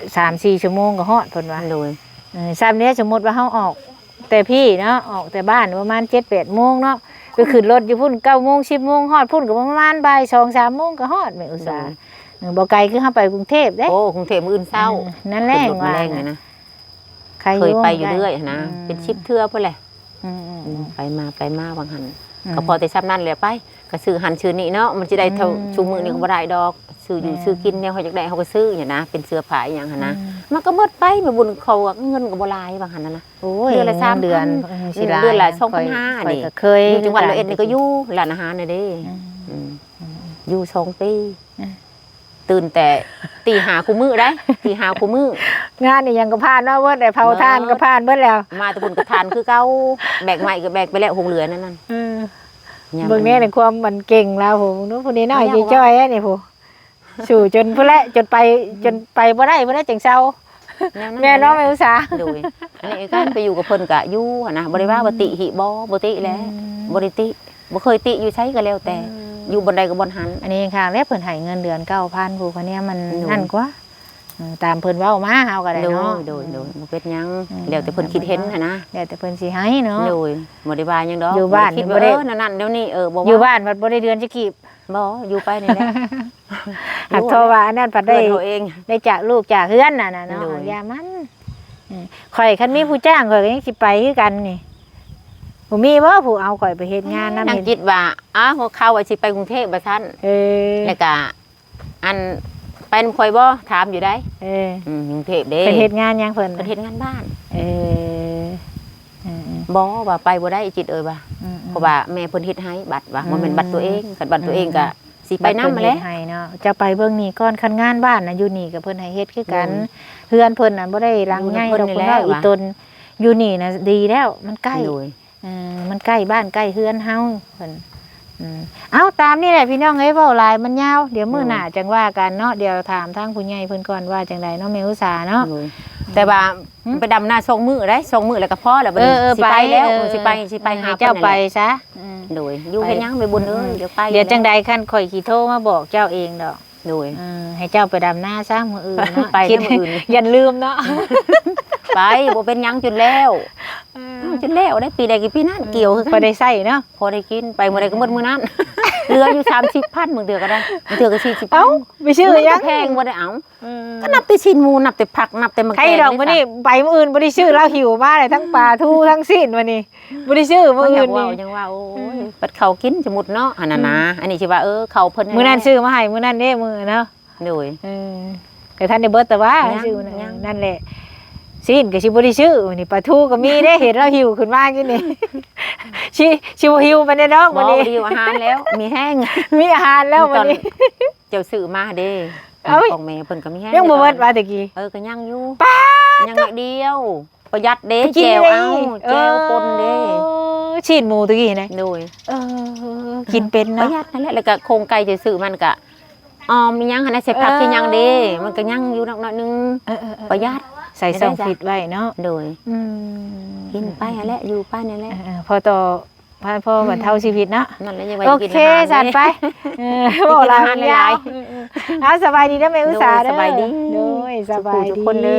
ສາມສີ່ຊົ່ວໂມງກໍຮອດ ເພິ່ນວ່າ ໂດຍ ເອີ ສ່ຳນີ້ ສົມມຸດວ່າເຮົາອອກແຕ່ພີ້ເນາະ ອອກແຕ່ບ້ານປະມານເຈັດແປດໂມງເນາະ ໄປຂຶ້ນລົດຢູ່ພຸ້ນເກົ້າໂມງສິບໂມງ ຮອດພຸ້ນກໍປະມານບ່າຍສອງສາມໂມງກໍຮອດ ແມ່ອຸດສາ ໂດຍ ເອີ ບໍ່ໄກຄືເຮົາໄປກຸງເທບເດ້ ໂອ້ ກຸງເທບມື້ອື່ນເຊົ້າ ເອີ ນັ້ນແຫຼະ ຂຶ້ນລົດມື້ແລງນີ້ນະ ໄຄຢູ່ ເຄີຍໄປຢູ່ເລື້ອຍຫັ້ນນະ ອືມ ເປັນສິບເທື່ອພຸ້ນແຫຼະ ອືມ ອືມ ອືມ ໄປມາ ໄປມາວ່າງຫັ້ນ ອືມ ກໍພໍແຕ່ສ່ຳນັ້ນແຫຼະ ໄປ ກໍຊື້ຫັ້ນຊື້ນີ້ເນາະ ມັນຊິໄດ້ເທົ່າ ອືມ ຊຸມື້ນີ້ກໍບໍ່ໄດ້ດອກ ຊື້ຢູ່ ແມ່ນ ຊື້ກິນ ແນວເຮົາຢາກໄດ້ເຮົາກໍຊື້ຫັ້ນນະ ເປັນເສື້ອຜ້າອີ່ຫຍັງຫັ້ນນະ ອືມ ມັນກໍໝົດໄປ ແມ່ບຸນ ເຂົາເງິນກໍບໍ່ຫຼາຍວ່າງຫັ້ນນະ ໂອ້ຍ ເດືອນລະສາມພັນ ເດືອນ ເດືອນລະສອງພັນຫ້າ ຂ້ອຍກໍເຄີຍ ຢູ່ຈັງຫວັດຮ້ອຍເອັດນີ້ກໍຢູ່ຮ້ານອາຫານນີ້ເດ້ ອືມ ອືມ ອືມ ຢູ່ສອງປີ ອືມ ຕື່ນແຕ່ຕີຫ້າຄູ່ມື້ໄດ໋ ຕີຫ້າຄູ່ມື້ ງານອີ່ຫຍັງກໍຜ່ານມາເບິດແລ້ວ ເຜົາຖ່ານກໍຜ່ານເບິດແລ້ວ ມາແຕ່ພຸ້ນກໍຖ່ານຄືເກົ່າ ແບກໄມ້ກໍແບກໄປແລ້ວ ຫົງເຫຼືອນັ້ນ ເອີ ເບິ່ງແດ່ໃນຄວາມມັນເກັ່ງລາວ ໂຫ ເບິ່ງດູ ຜູ້ນ້ອຍໆຈ່ອຍໆນີ້ ຜູ້ ສູ້ຈົນພຸ້ນແຫຼະ ຈົນໄປ ຈົນໄປບໍ່ໄດ້ພຸ້ນແຫຼະ ຈຶ່ງເຊົາ ແນວນັ້ນ ແມ່ນບໍ່ແມ່ອຸດສາ ໂດຍ ອັນນີ້ການໄປຢູ່ກັບເພິ່ນກະຢູ່ຫັ້ນນະ ບໍ່ໄດ້ວ່າ ອືມ ວ່າຕິຫິບໍ່ ບໍ່ຕິແຫຼະ ອືມ ບໍ່ໄດ້ຕິ ບໍ່ເຄີຍຕິຢູ່ໃສກໍແລ້ວແຕ່ ອືມ ຢູ່ບ່ອນໃດກໍບ່ອນຫັ້ນ ອັນນີ້ຂ້າງແລ້ວເພິ່ນໃຫ້ເງິນເດືອນເກົ້າພັນ ຜູ້ຄົນນີ້ມັນ ໂດຍ ນັ້ນກວ່າ ອືມ ຕາມເພິ່ນເວົ້າມາ ເຮົາກໍໄດ້ເນາະ ໂດຍ ໂດຍ ອືມ ບໍ່ເປັນຫຍັງ ອືມ ແລ້ວແຕ່ເພິ່ນຄິດເຫັນຫັ້ນນະ ແລ້ວແຕ່ເພິ່ນຊິໃຫ້ເນາະ ໂດຍ ບໍ່ໄດ້ວ່າຫຍັງດອກ ຢູ່ບ້ານ ບໍ່ໄດ້ຄິດວ່າ ເອີ ແນວນັ້ນແນວນີ້ ເອີ ບໍ່ວ່າ ຢູ່ບ້ານພັດບໍ່ໄດ້ເດືອນຈັກກີບ ບໍ່ ຢູ່ໄປນີ້ແຫຼະ ຫາກເພາະວ່າອັນນັ້ນພັດໄດ້ ເຮືອນເຮົາເອງ ໄດ້ຈາກລູກຈາກເຮືອນນະ ນະເນາະ ໂດຍ ຢ່າມັນ ອືມ ຂ້ອຍຄັນມີຜູ້ຈ້າງ ຂ້ອຍກໍຍັງຊິໄປຄືກັນນີ້ ບໍ່ມີບໍ່ຜູ້ເອົາຂ້ອຍໄປເຮັດງານນຳ ນັ່ງຄິດວ່າ ອ້າວ ເຂົາວ່າຊິໄປກຸງເທບວ່າຊັ້ນ ເອີ ແລ້ວກະ ອັນ ໄປນຳຂ້ອຍບໍ່ ຖາມຢູ່ໃດ ເອີ ອືມ ກຸງເທບເດ້ ເພິ່ນເຮັດງານຫຍັງເພິ່ນ ເພິ່ນເຮັດງານບ້ານ ເອີ ອືມໆ ບໍ່ ວ່າໄປບໍ່ໄດ້ຈິດເອີຍວ່າ ອືມໆ ເພາະວ່າແມ່ເພິ່ນເຮັດໃຫ້ບັດວ່າ ອືມ ບໍ່ແມ່ນບັດຕົວເອງ ຄັນບັດຕົວເອງກໍ ອືມໆ ຊິໄປນຳແຫຼະ ເພິ່ນເຮັດໃຫ້ເນາະ ເຈົ້າໄປເບິ່ງນີ້ກ່ອນ ຄັນງານບ້ານນະ ຢູ່ນີ້ກໍເພິ່ນໃຫ້ເຮັດຄືກັນ ໂດຍ ເຮືອນເພິ່ນນະ ບໍ່ໄດ້ຫຼັງໃຫຍ່ດອກ ເພິ່ນວ່າອີ່ຕົນຢູ່ນີ້ນະ ດີແລ້ວ ມັນໃກ້ ໂດຍ ເອີ ມັນໃກ້ບ້ານໃກ້ເຮືອນເຮົາ ເພິ່ນ ອືມ ເອົ້າ ຕາມນີ້ແຫຼະພີ່ນ້ອງເອີຍ ເວົ້າຫຼາຍມັນຍາວ ດຽວມື້ໜ້າ ໂດຍ ຈັ່ງວ່າກັນເນາະ ດຽວຖາມທາງຜູ້ໃຫຍ່ເພິ່ນກ່ອນວ່າຈັ່ງໃດເນາະ ແມ່ອຸດສາເນາະ ໂດຍ ອືມ ແຕ່ວ່າ ຫືມ ໄປດຳນາສອງມື້ໄດ້ ສອງມື້ແລ້ວກໍພໍແລ້ວ ເອີ ເອີ ຊິໄປແລ້ວ ເອີ ເອີ ຊິໄປ ຊິໄປຫາເພິ່ນ ເຈົ້າໄປຊະ ອືມ ໂດຍ ຢູ່ເຮັດຫຍັງແມ່ບຸນເອີຍ ອືມ ດຽວໄປ ດຽວຈັ່ງໃດຄັນຂ້ອຍຊິໂທມາບອກເຈົ້າເອງດອກ ໂດຍ ເອີ ໃຫ້ເຈົ້າໄປດຳນາຊະມື້ອື່ນເນາະ ໄປ ຄິດ ມື້ອື່ນ ຢ້ານລືມເນາະ ໄປ ບໍ່ເປັນຫຍັງ ຈົນແລ້ວ ເອີ ຈົນແລ້ວໄດ້ ປີໃດກໍປີນັ້ນ ເອີ ກ່ຽວຄືກັນ ພໍໄດ້ໃຊ້ເນາະ ພໍໄດ້ກິນ ໄປມື້ໃດກໍໝົດມື້ນັ້ນ ເຫຼືອຢູ່ສາມສິບພັນ ບາງເທື່ອກໍໄດ້ ບາງເທື່ອກໍສີ່ສິບພັນ ເອົ້າ ໄປຊື້ຫຍັງ ມັນກໍແພງບໍ່ໄດ້ເອົາ ເອີ ກໍນັບແຕ່ຊີ້ນໝູ ນັບແຕ່ຜັກ ນັບແຕ່ໝາກແຕງ ໄຄດອກມື້ນີ້ ໄປມື້ອື່ນບໍ່ໄດ້ຊື້ ລາວຫິ້ວມາໄດ້ທັງປາທູທັງຊີ້ນມື້ນີ້ ບໍ່ໄດ້ຊື້ມື້ອື່ນນີ້ ຍັງວ່າ ໂອ້ຍ ເອີ ບັດເຂົາກິນ ສະມຸດເນາະ ອັນນັ້ນນະ ອືມ ອັນນີ້ຊິວ່າ ເອີ ເຂົາເພິ່ນ ມື້ນັ້ນຊື້ມາໃຫ້ ມື້ນັ້ນເດ້ ມື້ເນາະ ໂດຍ ເອີ ກໍທັນໄດ້ເບິດ ແຕ່ວ່າ ຍັງ ຊື້ ຍັງ ນັ້ນແຫຼະ ຊີ້ນກໍຊິບໍ່ໄດ້ຊື້ ມື້ນີ້ປາທູກໍມີເດ້ ເຫັນລາວຫິ້ວຂຶ້ນມາກິນນີ້ ຊິ ຊິບໍ່ຫິວປານໃດດອກ ບໍ່ ມື້ນີ້ ບໍ່ໄດ້ຫິວອາຫານແລ້ວ ມີແຮງ ມີອາຫານແລ້ວມື້ນີ້ ເຈົ້າຊື້ມາເດ້ ເອົ້າ ຂອງແມ່ເພິ່ນກໍມີແຮງ ຍັງບໍ່ເບິດວ່າແຕ່ກີ້ ເອີ ກໍຍັງຢູ່ ປາດ ຍັງໜ້ອຍດຽວ ປະຢັດເດ້ ໄປກິນ ແຈ່ວເອົາ ເອີ ແຈ່ວປົນເດ້ ຊີ້ນໝູຕະກີ້ນະ ໂດຍ ເອີ ກິນເປັນເນາະ ປະຢັດນັ້ນແຫຼະ ແລ້ວກໍໂຄງໄກ່ທີ່ຊື້ມັນກໍ ອອມອີ່ຫຍັງຫັ້ນນະ ໃສ່ຜັກ ເອີ ໃສ່ຫຍັງເດ້ ມັນກໍຍັງຢູ່ໜ້ອຍໜຶ່ງ ເອີໆໆ ປະຢັດ ໃສ່ຊ່ອງຟຣີດໄວ້ເນາະ ໂດຍ ອືມ ກິນໄປຫັ້ນແຫຼະ ຢູ່ໄປນັ້ນແຫຼະ ເອີໆ ພໍຕໍ່ ພໍ ພໍບັນເທົາຊີວິດເນາະ ອືມ ນັ້ນແຫຼະ ຍັງວ່າ ໂອເຄ ສັນໄປ ເອີ ເວົ້າຫຼາຍ ກິນອາຫານຫຼາຍ ເອີໆ ເອົາ ສະບາຍດີເດີແມ່ອຸດສາເດີ ໂດຍ ສະບາຍດີ ໂດຍ ສະບາຍດີ ທຸກຄົນເດີ.